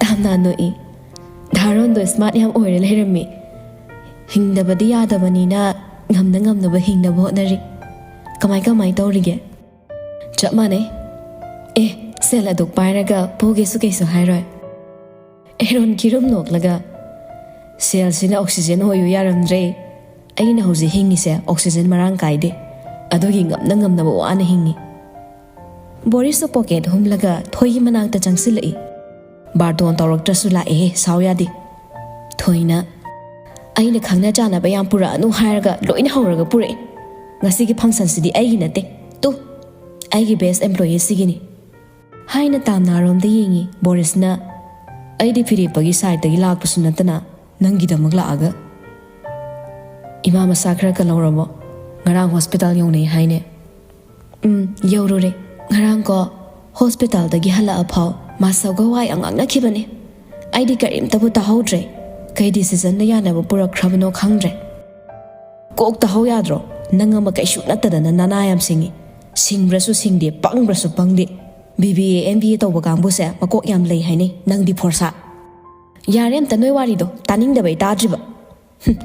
ꯇꯥꯝꯅꯥ ꯅꯣꯛꯏ꯫ "ꯙꯥꯔꯣꯟꯗꯣ ꯁ꯭ꯃꯥꯔꯠ ꯌꯥꯝ ꯑꯣꯏꯔ ꯂꯩꯔꯝꯃꯤ꯫ ꯍꯤꯡꯗꯕꯗꯤ ꯌꯥꯗꯕꯅꯤꯅ ꯉꯝꯅ ꯉꯝꯅꯕ ꯍꯤꯡꯅꯕ ꯍꯣꯠꯅꯔꯤ꯫ ꯀꯃꯥꯏ ꯀꯃꯥꯏ ꯇꯧꯔꯤꯒꯦ?" "ꯆꯞ ꯃꯥꯟꯅꯩ꯫ ꯑꯦ, ꯁꯦꯜ ꯑꯗꯨꯛ ꯄꯥꯏꯔꯒ ꯄꯨꯒꯦꯁꯨ ꯀꯩꯁꯨ ꯍꯥꯏꯔꯣꯏ"꯫ ꯑꯦꯔꯣꯟ ꯀꯤꯔꯨꯝ ꯅꯣꯛꯂꯒ, "ꯁꯦꯜꯁꯤꯅ ꯑꯣꯛꯁꯤꯖꯦꯟ ꯑꯣꯏꯌꯨ ꯌꯥꯔꯝꯗ꯭ꯔꯦ꯫ ꯑꯩꯅ ꯍꯧꯖꯤꯛ ꯍꯤꯡꯉꯤꯁꯦ ꯑꯣꯛꯁꯤꯖꯦꯟ ꯃꯔꯥꯡ ꯀꯥꯏꯗꯦ꯫ ꯑꯗꯨꯒꯤ ꯉꯝꯅ ꯉꯝꯅꯕ ꯋꯥꯅ ꯍꯤꯡꯉꯤ"꯫ ꯕꯣꯔꯤꯁꯁꯨ ꯄꯣꯀꯦꯠ ꯍꯨꯝꯂꯒ ꯊꯣꯏꯒꯤ ꯃꯅꯥꯛꯇ ꯆꯪꯁꯤꯜꯂꯛꯏ꯫ "ꯕꯥꯔꯇꯣꯟ ꯇꯧꯔꯛꯇ꯭ꯔꯁꯨ ꯂꯥꯛꯑꯦꯍꯦ, ꯁꯥꯎ ꯌꯥꯗꯦ"꯫ ꯊꯣꯏꯅ, "ꯑꯩꯅ ꯈꯪꯅ ꯆꯥꯟꯅꯕ ꯌꯥꯝ ꯄꯨꯔꯛꯑꯅꯨ ꯍꯥꯏꯔꯒ ꯂꯣꯏꯅ ꯍꯧꯔꯒ ꯄꯨꯔꯛꯑꯦ꯫ ꯉꯁꯤꯒꯤ ꯐꯪꯁꯟꯁꯤꯗꯤ ꯑꯩꯒꯤ ꯅꯠꯇꯦ꯫ ꯇꯨ, ꯑꯩꯒꯤ ꯕꯦꯁ ꯑꯦꯝꯄ꯭ꯂꯣꯌꯤ ꯁꯤꯒꯤꯅꯤ"꯫ ꯍꯥꯏꯅ ꯇꯥꯝꯅꯥꯔꯣꯝꯗ ꯌꯦꯡꯉꯤ ꯕꯣꯔꯤꯁꯅ꯫ "ꯑꯩꯗꯤ ꯐꯤꯔꯦꯞꯄꯒꯤ ꯁꯥꯏꯠꯇꯒꯤ ꯂꯥꯛꯄꯁꯨ ꯅꯠꯇꯅ ꯅꯪꯒꯤꯗꯃꯛ ꯂꯥꯛꯑꯒ"꯫ "ꯏꯃꯥ ꯃꯁꯥ ꯈꯔ ꯀꯜꯍꯧꯔꯕꯣ? ꯉꯔꯥꯡ ꯍꯣꯁꯄꯤꯇꯥꯜ ꯌꯧꯅꯩ ꯍꯥꯏꯅꯦ"꯫ "ꯎꯝ, ꯌꯧꯔꯨꯔꯦ꯫ ꯉꯔꯥꯡ ꯀꯣ, ꯍꯣꯁꯄꯤꯇꯥꯜꯗꯒꯤ ꯍꯜꯂꯛꯑ ꯐꯥꯎ ꯃꯥ ꯁꯒꯋꯥ ꯌꯥꯝ ꯉꯥꯡꯅꯈꯤꯕꯅꯦ꯫ ꯑꯩꯗꯤ ꯀꯔꯤꯝꯇꯕꯨ ꯇꯥꯍꯧꯗ꯭ꯔꯦ꯫ ꯀꯩ ꯗꯤꯁꯤꯖꯟꯗ ꯌꯥꯅꯕ ꯄꯨꯔꯛꯈ꯭ꯔꯕꯅꯣ ꯈꯪꯗ꯭ꯔꯦ"꯫ "ꯀꯣꯛ ꯇꯥꯍꯧ ꯌꯥꯗ꯭ꯔꯣ? ꯅꯪ ꯑꯃ ꯀꯩꯁꯨ ꯅꯠꯇꯗꯅ ꯅꯅꯥ ꯌꯥꯝ ꯁꯤꯡꯉꯤ꯫ ꯁꯤꯡꯕ꯭ꯔꯁꯨ ꯁꯤꯡꯗꯦ, ꯄꯪꯕ꯭ꯔꯁꯨ ꯄꯪꯗꯦ꯫ B B A, M B A ꯇꯧꯕ ꯀꯥꯡꯕꯨꯁꯦ ꯃꯀꯣꯛ ꯌꯥꯝ ꯂꯩ ꯍꯥꯏꯅꯩ, ꯅꯪꯗꯤ ꯐꯣꯔꯁꯥ"꯫ "ꯌꯥꯔꯦ, ꯑꯝꯇ ꯅꯣꯏ ꯋꯥꯔꯤꯗꯣ ꯇꯥꯅꯤꯡꯗꯕꯩ ꯇꯥꯗ꯭ꯔꯤꯕ"꯫ ꯍꯨꯝ,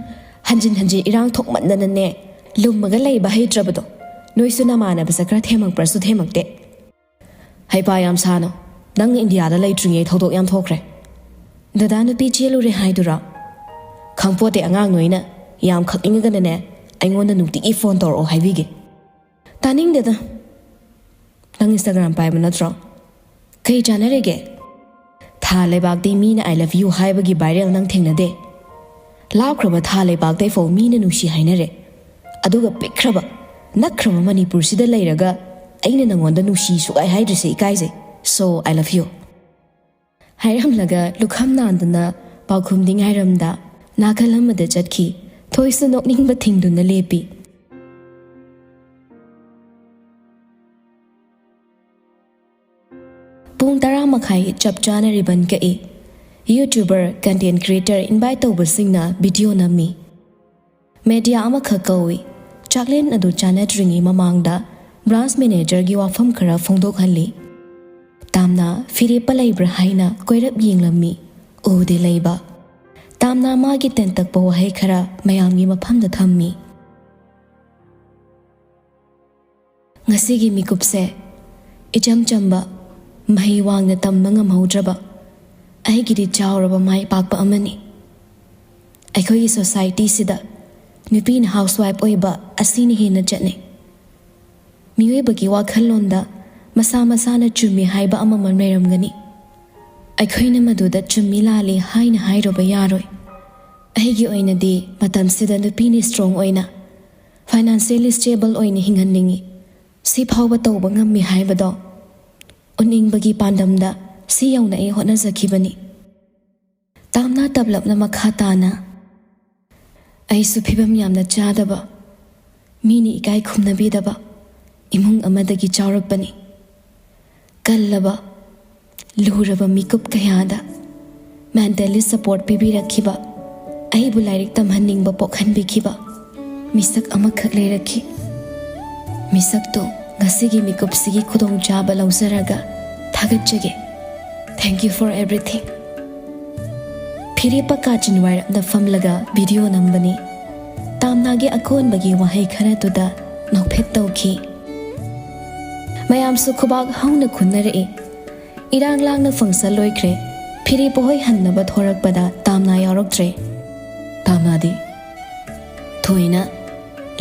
ꯍꯟꯖꯤꯟ ꯍꯟꯖꯤꯟ ꯏꯔꯥꯡ ꯊꯣꯛꯃꯟꯗꯅꯅꯦ, ꯂꯨꯝꯃꯒ ꯂꯩꯕ ꯍꯩꯇ꯭ꯔꯕꯗꯣ꯫ ꯅꯣꯏꯁꯨ ꯅꯃꯥꯟꯅꯕꯁꯦ ꯈꯔ ꯊꯦꯝꯃꯛꯄ꯭ꯔꯁꯨ ꯊꯦꯝꯃꯛꯇꯦ꯫ ꯍꯩꯄꯥ ꯌꯥꯝ ꯁꯥꯅꯣ꯫ ꯅꯪ ꯏꯟꯗꯤꯌꯥꯗ ꯂꯩꯇ꯭ꯔꯤꯉꯩ ꯊꯧꯗꯣꯛ ꯌꯥꯝ ꯊꯣꯛꯈ꯭ꯔꯦ꯫ ꯗꯗꯥ ꯅꯨꯄꯤ ꯆꯦꯜꯂꯨꯔꯦ ꯍꯥꯏꯗꯨꯔꯣ? ꯈꯪꯄꯣꯠꯇꯦ ꯑꯉꯥꯡ ꯅꯣꯏꯅ꯫ ꯌꯥꯝ ꯈꯛꯅꯤꯡꯉꯒꯅꯅꯦ, ꯑꯩꯉꯣꯟꯗ ꯅꯨꯡꯇꯤꯒꯤ ꯐꯣꯟ ꯇꯧꯔꯛꯑꯣ ꯍꯥꯏꯕꯤꯒꯦ꯫ ꯇꯥꯅꯤꯡꯗꯦꯗ꯫ ꯅꯪ ꯏꯟꯁꯇꯥꯒ꯭ꯔꯥꯝ ꯄꯥꯏꯕ ꯅꯠꯇ꯭ꯔꯣ? ꯀꯩ ꯆꯥꯟꯅꯔꯤꯒꯦ? ꯊꯥ ꯂꯩꯕꯥꯛꯇꯤ ꯃꯤꯅ "I love you" ꯍꯥꯏꯕꯒꯤ ꯚꯥꯏꯔꯦꯜ ꯅꯪ ꯊꯦꯡꯅꯗꯦ? ꯂꯥꯞꯈ꯭ꯔꯕ ꯊꯥ ꯂꯩꯕꯥꯛꯇꯩꯐꯥꯎ ꯃꯤꯅ ꯅꯨꯡꯁꯤ ꯍꯥꯏꯅꯔꯦ꯫ ꯑꯗꯨꯒ ꯄꯤꯛꯈ꯭ꯔꯕ, ꯅꯛꯈ꯭ꯔꯕ ꯃꯅꯤꯄꯨꯔꯁꯤꯗ ꯂꯩꯔꯒ ꯑꯩꯅ ꯅꯪꯉꯣꯟꯗ ꯅꯨꯡꯁꯤ ꯁꯨꯛꯍꯥꯏ ꯍꯥꯏꯗ꯭ꯔꯤꯁꯦ ꯏꯀꯥꯏꯖꯩ꯫ So, I love you꯫ ꯍꯥꯏꯔꯝꯂꯒ ꯂꯨꯈꯝ ꯅꯥꯟꯗꯨꯅ ꯄꯥꯎꯈꯨꯝꯗꯤ ꯉꯥꯏꯔꯝꯗ ꯅꯥꯀꯜ ꯑꯃꯗ ꯆꯠꯈꯤ꯫ ꯊꯣꯏꯁꯨ ꯅꯣꯛꯅꯤꯡꯕ ꯊꯤꯡꯗꯨꯅ ꯂꯦꯞꯄꯤ꯫ ꯄꯨꯡ ꯇꯔꯥ ꯃꯈꯥꯏ ꯆꯞ ꯆꯥꯅ ꯔꯤꯕꯟ ꯀꯛꯏ꯫ YouTuber, content creator invite ꯇꯧꯕꯁꯤꯡꯅ ꯚꯤꯗꯤꯑꯣ ꯅꯝꯃꯤ꯫ ꯃꯦꯗꯤꯌꯥ ꯑꯃꯈꯛ ꯀꯧꯏ꯫ ꯆꯥꯛꯂꯦꯟ ꯑꯗꯨ ꯆꯥꯅꯗ꯭ꯔꯤꯉꯩ ꯃꯃꯥꯡꯗ ꯕ꯭ꯔꯥꯟꯁ ꯃꯦꯅꯦꯖꯔꯒꯤ ꯋꯥꯐꯝ ꯈꯔ ꯐꯣꯡꯗꯣꯛꯍꯜꯂꯤ꯫ ꯇꯥꯝꯅ ꯐꯤꯔꯦꯞꯄ ꯂꯩꯕ꯭ꯔꯥ ꯍꯥꯏꯅ ꯀꯣꯏꯔꯞ ꯌꯦꯡꯂꯝꯃꯤ꯫ ꯎꯗꯦ ꯂꯩꯕ꯫ ꯇꯥꯝꯅ ꯃꯥꯒꯤ ꯇꯦꯟꯇꯛꯄ ꯋꯥꯍꯩ ꯈꯔ ꯃꯌꯥꯝꯒꯤ ꯃꯐꯝꯗ ꯊꯝꯃꯤ꯫ ꯉꯁꯤꯒꯤ ꯃꯤꯀꯨꯞꯁꯦ ꯏꯆꯝ ꯆꯝꯕ, ꯃꯍꯩ ꯋꯥꯡꯅ ꯇꯝꯕ ꯉꯝꯍꯧꯗ꯭ꯔꯕ ꯑꯩꯒꯤꯗꯤ ꯆꯥꯎꯔꯕ ꯃꯥꯏ ꯄꯥꯛꯄ ꯑꯃꯅꯤ꯫ ꯑꯩꯈꯣꯏꯒꯤ ꯁꯣꯁꯥꯏꯇꯤꯁꯤꯗ ꯅꯨꯄꯤꯅ ꯍꯥꯎꯁꯋꯥꯏꯐ ꯑꯣꯏꯕ ꯑꯁꯤꯅ ꯍꯦꯟꯅ ꯆꯠꯅꯩ꯫ ꯃꯤꯑꯣꯏꯕꯒꯤ ꯋꯥꯈꯜꯂꯣꯟꯗ ꯃꯁꯥ ꯃꯁꯥꯅ ꯆꯨꯝꯃꯤ ꯍꯥꯏꯕ ꯑꯃꯃꯝ ꯂꯩꯔꯝꯒꯅꯤ꯫ ꯑꯩꯈꯣꯏꯅ ꯃꯗꯨꯗ ꯆꯨꯝꯃꯤ ꯂꯥꯜꯂꯤ ꯍꯥꯏꯅ ꯍꯥꯏꯔꯨꯕ ꯌꯥꯔꯣꯏ꯫ ꯑꯩꯒꯤ ꯑꯣꯏꯅꯗꯤ ꯃꯇꯝꯁꯤꯗ ꯅꯨꯄꯤꯅ ꯏꯁꯇ꯭ꯔꯣꯡ ꯑꯣꯏꯅ, ꯐꯥꯏꯅꯥꯟꯁꯤꯌꯦꯜꯂꯤ ꯁ꯭ꯇꯦꯕꯜ ꯑꯣꯏꯅ ꯍꯤꯡꯍꯟꯅꯤꯡꯏ꯫ ꯁꯤ ꯐꯥꯎꯕ ꯇꯧꯕ ꯉꯝꯃꯤ ꯍꯥꯏꯕꯗꯣ ꯎꯠꯅꯤꯡꯕꯒꯤ ꯄꯥꯟꯗꯝꯗ ꯁꯤ ꯌꯧꯅ ꯑꯩ ꯍꯣꯠꯅꯖꯈꯤꯕꯅꯤ꯫ ꯇꯥꯝꯅꯥ ꯇꯞꯂꯞꯅ ꯃꯈꯥ ꯇꯥꯅ, ꯑꯩꯁꯨ ꯐꯤꯕꯝ ꯌꯥꯝꯅ ꯆꯥꯗꯕ, ꯃꯤꯅ ꯏꯀꯥꯏ ꯈꯨꯝꯅꯕꯤꯗꯕ ꯏꯃꯨꯡ ꯑꯃꯗꯒꯤ ꯆꯥꯎꯔꯛꯄꯅꯤ꯫ ꯀꯜꯂꯕ, ꯂꯨꯔꯕ ꯃꯤꯀꯨꯞ ꯀꯌꯥꯗ ꯃꯦꯟꯇꯦꯜꯂꯤ ꯁꯄꯣꯔꯠ ꯄꯤꯕꯤꯔꯛꯈꯤꯕ, ꯑꯩꯕꯨ ꯂꯥꯏꯔꯤꯛ ꯇꯝꯍꯟꯅꯤꯡꯕ ꯄꯣꯛꯍꯟꯕꯤꯈꯤꯕ ꯃꯤꯁꯛ ꯑꯃꯈꯛ ꯂꯩꯔꯛꯈꯤ꯫ ꯃꯤꯁꯛꯇꯨ ꯉꯁꯤꯒꯤ ꯃꯤꯀꯨꯞꯁꯤꯒꯤ ꯈꯨꯗꯣꯡꯆꯥꯕ ꯂꯧꯖꯔꯒ ꯊꯥꯒꯠꯆꯒꯦ꯫ Thank you for everything꯫ ꯐꯤꯔꯦꯞꯄ ꯀꯥꯆꯤꯟ ꯋꯥꯏꯔꯞꯅ ꯐꯝꯂꯒ ꯚꯤꯗꯤꯑꯣ ꯅꯝꯕꯅꯤ꯫ ꯇꯥꯝꯅꯥꯒꯤ ꯑꯀꯣꯟꯕꯒꯤ ꯋꯥꯍꯩ ꯈꯔꯗꯨꯗ ꯅꯣꯛꯐꯦꯠ ꯇꯧꯈꯤ꯫ ꯃꯌꯥꯝꯁꯨ ꯈꯨꯕꯥꯛ ꯍꯧꯅ ꯈꯨꯟꯅꯔꯛꯏ꯫ ꯏꯔꯥꯡ ꯂꯥꯡꯅ function ꯂꯣꯏꯈ꯭ꯔꯦ꯫ ꯐꯤꯔꯦꯞꯄ ꯍꯣꯏ ꯍꯟꯅꯕ ꯊꯣꯔꯛꯄꯗ ꯇꯥꯝꯅꯥ ꯌꯥꯎꯔꯛꯇ꯭ꯔꯦ꯫ ꯇꯥꯝꯅꯥꯗꯤ ꯊꯣꯏꯅ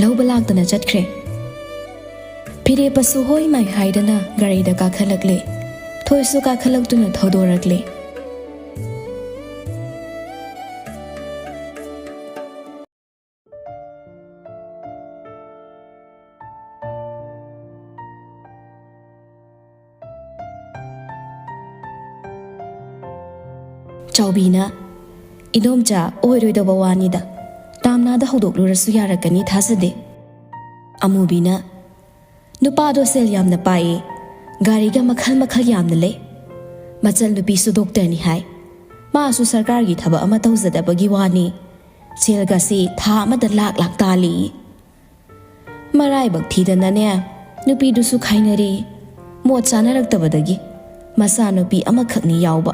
ꯂꯧꯕ ꯂꯥꯛꯇꯅ ꯆꯠꯈ꯭ꯔꯦ꯫ ꯐꯤꯔꯦꯞꯄꯁꯨ ꯍꯣꯏ ꯃꯥꯏ ꯍꯥꯏꯗꯅ ꯒꯥꯔꯤꯗ ꯀꯥꯈꯠꯂꯛꯂꯦ꯫ ꯊꯣꯏꯁꯨ ꯀꯥꯈꯠꯂꯛꯇꯨꯅ ꯊꯧꯗꯣꯔꯛꯂꯦ꯫ ꯆꯥꯎꯕꯤꯅ, "ꯏꯗꯣꯝꯆꯥ, ꯑꯣꯏꯔꯣꯏꯗꯧꯕ ꯋꯥꯅꯤꯗ꯫ ꯇꯥꯝꯅꯥꯗ ꯍꯧꯗꯣꯛꯂꯨꯔꯁꯨ ꯌꯥꯔꯛꯀꯅꯤ, ꯊꯥꯖꯗꯦ꯫" ꯑꯃꯨꯕꯤꯅ, "ꯅꯨꯄꯥꯗꯣ ꯁꯦꯜ ꯌꯥꯝꯅ ꯄꯥꯏꯌꯦ, ꯒꯥꯔꯤꯒ ꯃꯈꯜ ꯃꯈꯜ ꯌꯥꯝꯅ ꯂꯩ꯫ ꯃꯆꯜ ꯅꯨꯄꯤꯁꯨ doctorꯅꯤ ꯍꯥꯏ꯫ ꯃꯥꯁꯨ ꯁꯔꯀꯥꯔꯒꯤ ꯊꯕꯛ ꯑꯃ ꯇꯧꯖꯗꯕꯒꯤ ꯋꯥꯅꯤ꯫ ꯁꯦꯜꯒꯁꯤ ꯊꯥ ꯑꯃꯗ ꯂꯥꯛ ꯂꯥꯛ ꯇꯥꯜꯂꯤ꯫ ꯃꯔꯥꯏꯕꯛ ꯊꯤꯗꯅꯅꯦ, ꯅꯨꯄꯤꯗꯨꯁꯨ ꯈꯥꯏꯅꯔꯦ꯫ ꯃꯣꯠ ꯆꯥꯅꯔꯛꯇꯕꯗꯒꯤ ꯃꯆꯥꯅꯨꯄꯤ ꯑꯃꯈꯛꯅꯤ ꯌꯥꯎꯕ꯫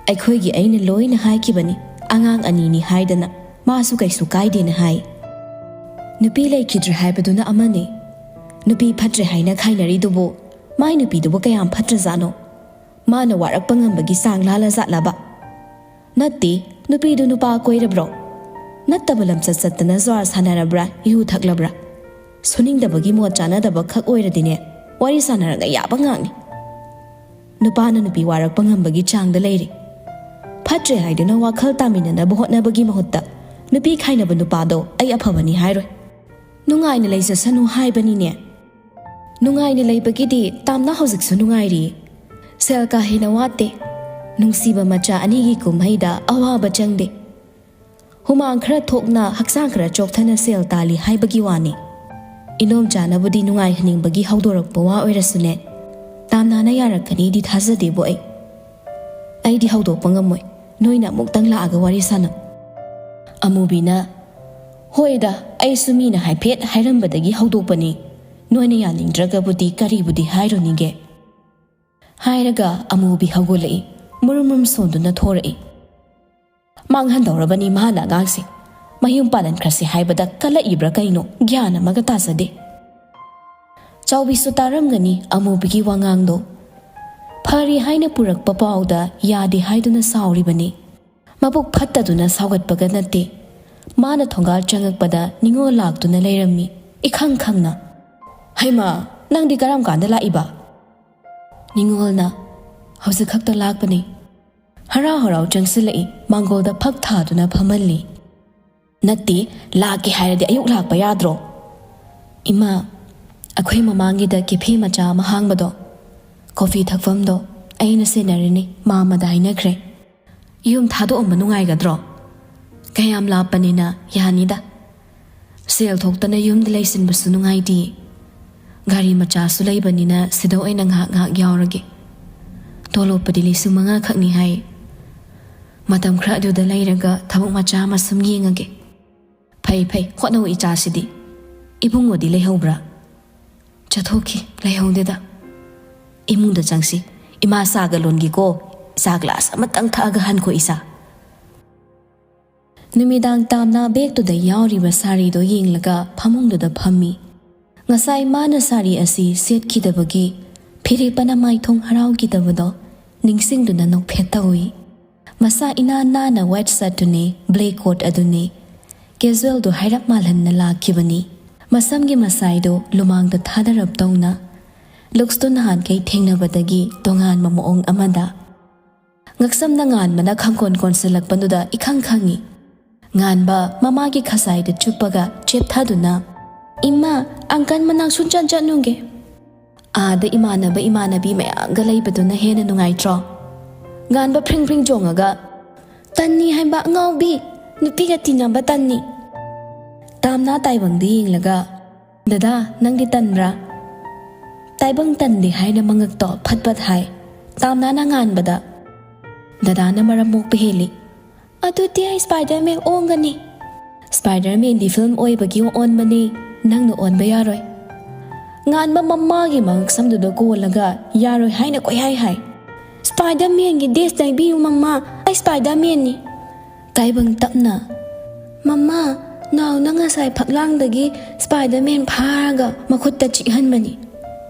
ꯑꯩꯈꯣꯏꯒꯤ ꯑꯩꯅ ꯂꯣꯏꯅ ꯍꯥꯏꯈꯤꯕꯅꯤ, ꯑꯉꯥꯡ ꯑꯅꯤꯅꯤ ꯍꯥꯏꯗꯅ, ꯃꯥꯁꯨ ꯀꯩꯁꯨ ꯀꯥꯏꯗꯦꯅ ꯍꯥꯏ꯫ ꯅꯨꯄꯤ ꯂꯩꯈꯤꯗ꯭ꯔꯦ ꯍꯥꯏꯕꯗꯨꯅ ꯑꯃꯅꯤ꯫ ꯅꯨꯄꯤ ꯐꯠꯇ꯭ꯔꯦ ꯍꯥꯏꯅ ꯈꯥꯏꯅꯔꯤꯗꯨꯕꯨ, ꯃꯥꯏ ꯅꯨꯄꯤꯗꯨꯕꯨ ꯀꯌꯥꯝ ꯐꯠꯇ꯭ꯔꯖꯥꯠꯅꯣ? ꯃꯥꯅ ꯋꯥꯔꯛꯄ ꯉꯝꯕꯒꯤ ꯆꯥꯡ ꯂꯥꯜꯂꯖꯥꯠꯂꯕ? ꯅꯠꯇꯦ, ꯅꯨꯄꯤꯗꯨ ꯅꯨꯄꯥ ꯀꯣꯏꯔꯕ꯭ꯔꯣ? ꯅꯠꯇꯕ ꯂꯝꯆꯠ ꯆꯠꯇꯅ ꯖꯨꯋꯥꯔ ꯁꯥꯟꯅꯔꯕ꯭ꯔꯥ, ꯌꯨ ꯊꯛꯂꯕ꯭ꯔꯥ? ꯁꯨꯅꯤꯡꯗꯕꯒꯤ ꯃꯣꯠ ꯆꯥꯅꯗꯕ ꯈꯛ ꯑꯣꯏꯔꯗꯤꯅꯦ, ꯋꯥꯔꯤ ꯁꯥꯟꯅꯔꯒ ꯌꯥꯕ ꯉꯥꯛꯅꯤ꯫ ꯅꯨꯄꯥꯅ ꯅꯨꯄꯤ ꯋꯥꯔꯛꯄ ꯉꯝꯕꯒꯤ ꯆꯥꯡꯗ ꯂꯩꯔꯦ꯫ ꯐꯠꯇ꯭ꯔꯦ ꯍꯥꯏꯗꯨꯅ ꯋꯥꯈꯜ ꯇꯥꯃꯤꯟꯅꯅꯕ ꯍꯣꯠꯅꯕꯒꯤ ꯃꯍꯨꯠꯇ ꯅꯨꯄꯤ ꯈꯥꯏꯅꯕ ꯅꯨꯄꯥꯗꯣ ꯑꯩ ꯑꯐꯕꯅꯤ ꯍꯥꯏꯔꯣꯏ꯫ ꯅꯨꯡꯉꯥꯏꯅ ꯂꯩꯖꯁꯅꯨ ꯍꯥꯏꯕꯅꯤꯅꯦ꯫ ꯅꯨꯡꯉꯥꯏꯅ ꯂꯩꯕꯒꯤꯗꯤ ꯇꯥꯝꯅ ꯍꯧꯖꯤꯛꯁꯨ ꯅꯨꯡꯉꯥꯏꯔꯤ꯫ ꯁꯦꯜ ꯀꯥ ꯍꯦꯟꯅ ꯋꯥꯠꯇꯦ꯫ ꯅꯨꯡꯁꯤꯕ ꯃꯆꯥ ꯑꯅꯤꯒꯤ ꯀꯨꯝꯍꯩꯗ ꯑꯋꯥꯕ ꯆꯪꯗꯦ꯫ ꯍꯨꯃꯥꯡ ꯈꯔ ꯊꯣꯛꯅ, ꯍꯛꯆꯥꯡ ꯈꯔ ꯆꯣꯛꯊꯅ ꯁꯦꯜ ꯇꯥꯜꯂꯤ ꯍꯥꯏꯕꯒꯤ ꯋꯥꯅꯤ꯫ ꯏꯗꯣꯝꯆꯥꯅꯕꯨꯗꯤ ꯅꯨꯡꯉꯥꯏꯍꯟꯅꯤꯡꯕꯒꯤ ꯍꯧꯗꯣꯔꯛꯄ ꯋꯥ ꯑꯣꯏꯔꯁꯨꯅꯦ, ꯇꯥꯝꯅꯥꯅ ꯌꯥꯔꯛꯀꯅꯤꯗꯤ ꯊꯥꯖꯗꯦꯕꯣ ꯑꯩ꯫ ꯑꯩꯗꯤ ꯍꯧꯗꯣꯛꯄ ꯉꯝꯃꯣꯏ, ꯅꯣꯏꯅ ꯑꯃꯨꯛꯇꯪ ꯂꯥꯛꯑꯒ ꯋꯥꯔꯤ ꯁꯥꯟꯅꯧ꯫ ꯑꯃꯨꯕꯤꯅ, "ꯍꯣꯏꯗ, ꯑꯩꯁꯨ ꯃꯤꯅ ꯍꯥꯏꯐꯦꯠ ꯍꯥꯏꯔꯝꯕꯗꯒꯤ ꯍꯧꯗꯣꯛꯄꯅꯤ꯫ ꯅꯣꯏꯅ ꯌꯥꯅꯤꯡꯗ꯭ꯔꯒꯕꯨꯗꯤ ꯀꯔꯤꯕꯨꯗꯤ ꯍꯥꯏꯔꯨꯅꯤꯒꯦ?" ꯍꯥꯏꯔꯒ ꯑꯃꯨꯕꯤ ꯍꯧꯒꯠꯂꯛꯏ, ꯃꯨꯔꯨꯝ ꯃꯨꯔꯨꯝ ꯁꯣꯟꯗꯨꯅ ꯊꯣꯔꯛꯏ꯫ "ꯃꯥꯡꯍꯟꯗꯧꯔꯕꯅꯤ ꯃꯥꯅ ꯑꯉꯥꯡꯁꯦ꯫ ꯃꯌꯨꯝ ꯄꯥꯜꯍꯟꯈ꯭ꯔꯁꯤ ꯍꯥꯏꯕꯗ ꯀꯜꯂꯛꯏꯕ꯭ꯔꯥ ꯀꯩꯅꯣ, ꯒ꯭ꯌꯥꯟ ꯑꯃꯒ ꯇꯥꯖꯗꯦ꯫ ꯆꯥꯎꯕꯤꯁꯨ ꯇꯥꯔꯝꯒꯅꯤ ꯑꯃꯨꯕꯤꯒꯤ ꯋꯥꯉꯥꯡꯗꯣ꯫ ꯐꯔꯤ ꯍꯥꯏꯅ ꯄꯨꯔꯛꯄ ꯄꯥꯎꯗ ꯌꯥꯗꯦ ꯍꯥꯏꯗꯨꯅ ꯁꯥꯎꯔꯤꯕꯅꯤ꯫ ꯃꯕꯨꯛ ꯐꯠꯇꯗꯨꯅ ꯁꯥꯎꯒꯠꯄꯒ ꯅꯠꯇꯦ꯫ ꯃꯥꯅ ꯊꯣꯡꯒꯥꯜ ꯆꯪꯉꯛꯄꯗ ꯅꯤꯉꯣꯜ ꯂꯥꯛꯇꯨꯅ ꯂꯩꯔꯝꯃꯤ, ꯏꯈꯪ ꯈꯪꯅ꯫ "ꯍꯩꯃꯥ, ꯅꯪꯗꯤ ꯀꯔꯝ ꯀꯥꯟꯗ ꯂꯥꯛꯏꯕ?" ꯅꯤꯉꯣꯜꯅ, "ꯍꯧꯖꯤꯛ ꯈꯛꯇ ꯂꯥꯛꯄꯅꯤ"꯫ ꯍꯔꯥꯎ ꯍꯔꯥꯎ ꯆꯪꯁꯤꯜꯂꯛꯏ, ꯃꯥꯡꯒꯣꯜꯗ ꯐꯛ ꯊꯥꯗꯨꯅ ꯐꯝꯍꯜꯂꯤ꯫ "ꯅꯠꯇꯦ, ꯂꯥꯛꯀꯦ ꯍꯥꯏꯔꯗꯤ ꯑꯌꯨꯛ ꯂꯥꯛꯄ ꯌꯥꯗ꯭ꯔꯣ?" "ꯏꯃꯥ, ꯑꯩꯈꯣꯏ ꯃꯃꯥꯡꯒꯤꯗ ꯀꯦꯐꯦ ꯃꯆꯥ ꯑꯃ ꯍꯥꯡꯕꯗꯣ, ꯀꯣꯐꯤ ꯊꯛꯐꯝꯗꯣ, ꯑꯩꯅ ꯁꯦꯟꯅꯔꯤꯅꯤ, ꯃꯥꯝꯃꯗ ꯍꯥꯏꯅꯈ꯭ꯔꯦ꯫ ꯌꯨꯝ ꯊꯥꯗꯣꯛꯑꯝꯕ ꯅꯨꯡꯉꯥꯏꯒꯗ꯭ꯔꯣ? ꯀꯌꯥꯝ ꯂꯥꯞꯄꯅꯤꯅ ꯌꯥꯅꯤꯗ꯫ ꯁꯦꯜ ꯊꯣꯛꯇꯅ ꯌꯨꯝꯗ ꯂꯩꯁꯤꯟꯕꯁꯨ ꯅꯨꯡꯉꯥꯏꯇꯦ꯫ ꯒꯥꯔꯤ ꯃꯆꯥꯁꯨ ꯂꯩꯕꯅꯤꯅ ꯁꯤꯗ ꯑꯣꯏꯅ ꯉꯥꯏꯍꯥꯛ ꯉꯥꯏꯍꯥꯛ ꯌꯥꯎꯔꯒꯦ꯫ ꯇꯣꯂꯣꯞꯄꯨꯗꯤ ꯂꯤꯁꯤꯡ ꯃꯉꯥ ꯈꯛꯅꯤ ꯍꯥꯏ꯫ ꯃꯇꯝ ꯈꯔ ꯑꯗꯨꯗ ꯂꯩꯔꯒ ꯊꯕꯛ ꯃꯆꯥ ꯑꯃ ꯁꯨꯝ ꯌꯦꯡꯉꯒꯦ"꯫ "ꯐꯩ ꯐꯩ, ꯍꯣꯠꯅꯧ ꯏꯆꯥꯁꯤꯗꯤ꯫ ꯏꯕꯨꯡꯉꯣꯗꯤ ꯂꯩꯍꯧꯕ꯭ꯔꯥ?" "ꯆꯠꯊꯣꯛꯈꯤ, ꯂꯩꯍꯧꯗꯦꯗ"꯫ "ꯏꯃꯨꯡꯗ ꯆꯪꯁꯤ꯫ ꯏꯃꯥ ꯆꯥꯒ ꯂꯣꯟꯒꯦꯀꯣ꯫ ꯆꯥ ꯒ꯭ꯂꯥꯁ ꯑꯃꯇꯪ ꯊꯛꯑꯒ ꯍꯟꯈꯣ ꯏꯆꯥ"꯫ ꯅꯨꯃꯤꯗꯥꯡ ꯇꯥꯝꯅ ꯕꯦꯛꯇꯨꯗ ꯌꯥꯎꯔꯤꯕ ꯁꯥꯔꯤꯗꯣ ꯌꯦꯡꯂꯒ ꯐꯃꯨꯡꯗꯨꯗ ꯐꯝꯃꯤ꯫ ꯉꯁꯥꯏ ꯃꯥꯅ ꯁꯥꯔꯤ ꯑꯁꯤ ꯁꯦꯠꯈꯤꯗꯕꯒꯤ ꯐꯤꯔꯦꯞꯄꯅ ꯃꯥꯏꯊꯣꯡ ꯍꯔꯥꯎꯈꯤꯗꯕꯗꯣ ꯅꯤꯡꯁꯤꯡꯗꯨꯅ ꯅꯣꯛꯐꯦꯠ ꯇꯧꯏ꯫ ꯃꯁꯥ ꯏꯅꯥꯟ ꯅꯥꯟꯅ ꯋꯥꯏꯠ ꯁꯔꯠꯇꯨꯅꯤ, ꯕ꯭ꯂꯦꯛ ꯀꯣꯠ ꯑꯗꯨꯅꯤ, ꯀꯦꯖꯨꯋꯦꯜꯗꯨ ꯍꯥꯏꯔꯞ ꯃꯥꯜꯍꯟꯅ ꯂꯥꯛꯈꯤꯕꯅꯤ꯫ ꯃꯁꯝꯒꯤ ꯃꯁꯥꯏꯗꯨ ꯂꯨꯃꯥꯡꯗ ꯊꯥꯗꯔꯞ ꯇꯧꯅ꯫ ꯂꯨꯛꯁꯇꯨ ꯅꯍꯥꯟꯈꯩ ꯊꯦꯡꯅꯕꯗꯒꯤ ꯇꯣꯉꯥꯟꯕ ꯃꯑꯣꯡ ꯑꯃꯗ꯫ ꯉꯛꯁꯝꯗ ꯉꯥꯟꯕꯅ ꯈꯪꯀꯣꯟ ꯀꯣꯟꯁꯤꯜꯂꯛꯄꯗꯨꯗ ꯏꯈꯪ ꯈꯪꯉꯤ꯫ ꯉꯥꯟꯕ ꯃꯃꯥꯒꯤ ꯈꯖꯥꯏꯗ ꯆꯨꯞꯄꯒ ꯆꯦꯞꯊꯗꯨꯅ, "ꯏꯃꯥ, ꯑꯪꯀꯜ ꯃꯅꯥꯛ ꯁꯨꯡꯆꯠ ꯆꯠꯅꯨꯒꯦ꯫ ꯑꯥꯗ ꯏꯃꯥꯟꯅꯕ ꯏꯃꯥꯟꯅꯕꯤ ꯃꯌꯥꯝꯒ ꯂꯩꯕꯗꯨꯅ ꯍꯦꯟꯅ ꯅꯨꯡꯉꯥꯏꯇ꯭ꯔꯣ?" ꯉꯥꯟꯕ ꯐ꯭ꯔꯤꯡ ꯐ꯭ꯔꯤꯡ ꯆꯣꯡꯉꯒ, "ꯇꯟꯅꯤ ꯍꯥꯏꯕ ꯑꯉꯥꯎꯕꯤ, ꯅꯨꯄꯤꯒ ꯇꯤꯟꯅꯕ ꯇꯟꯅꯤ"꯫ ꯇꯥꯝꯅꯥ ꯇꯥꯏꯕꯪꯗ ꯌꯦꯡꯂꯒ, "ꯗꯗꯥ, ꯅꯪꯗꯤ ꯇꯟꯕ꯭ꯔꯥ?" ꯇꯥꯏꯕꯪ ꯇꯟꯗꯦ ꯍꯥꯏꯅ ꯃꯉꯛꯇꯣ ꯐꯠ ꯐꯠ ꯍꯥꯏ꯫ ꯇꯥꯝꯅꯥꯅ ꯉꯥꯟꯕꯗ, "ꯗꯗꯥꯅ ꯃꯔꯝ ꯃꯣꯛꯄ ꯍꯦꯜꯂꯤ꯫ ꯑꯗꯨꯗꯤ ꯑꯩ ꯁ꯭ꯄꯥꯏꯗꯔꯃꯦꯟ ꯑꯣꯟꯒꯅꯤ"꯫ "ꯁ꯭ꯄꯥꯏꯗꯔꯃꯦꯟꯗꯤ ꯐꯤꯜꯝ ꯑꯣꯏꯕꯒꯤ ꯑꯣꯟꯕꯅꯤ, ꯅꯪꯅ ꯑꯣꯟꯕ ꯌꯥꯔꯣꯏ"꯫ ꯉꯥꯟꯕ ꯃꯃꯥꯒꯤ ꯃꯉꯛꯁꯝꯗꯨꯗ ꯀꯣꯜꯂꯒ ꯌꯥꯔꯣꯏ ꯍꯥꯏꯅ ꯀꯣꯏꯍꯥꯏ ꯍꯥꯏ꯫ "ꯁ꯭ꯄꯥꯏꯗꯔꯃꯦꯟꯒꯤ ꯗꯦꯁ ꯇꯥꯏꯕꯤꯌꯨ ꯃꯃꯥ, ꯑꯩ ꯁ꯭ꯄꯥꯏꯗꯔꯃꯦꯟꯅꯤ"꯫ ꯇꯥꯏꯕꯪ ꯇꯞꯅ, "ꯃꯃꯥ, ꯅꯥꯎꯅ ꯉꯁꯥꯏ ꯐꯛꯂꯥꯡꯗꯒꯤ ꯁ꯭ꯄꯥꯏꯗꯔꯃꯦꯟ ꯐꯥꯔꯒ ꯃꯈꯨꯠꯇ ꯆꯤꯛꯍꯟꯕꯅꯤ"꯫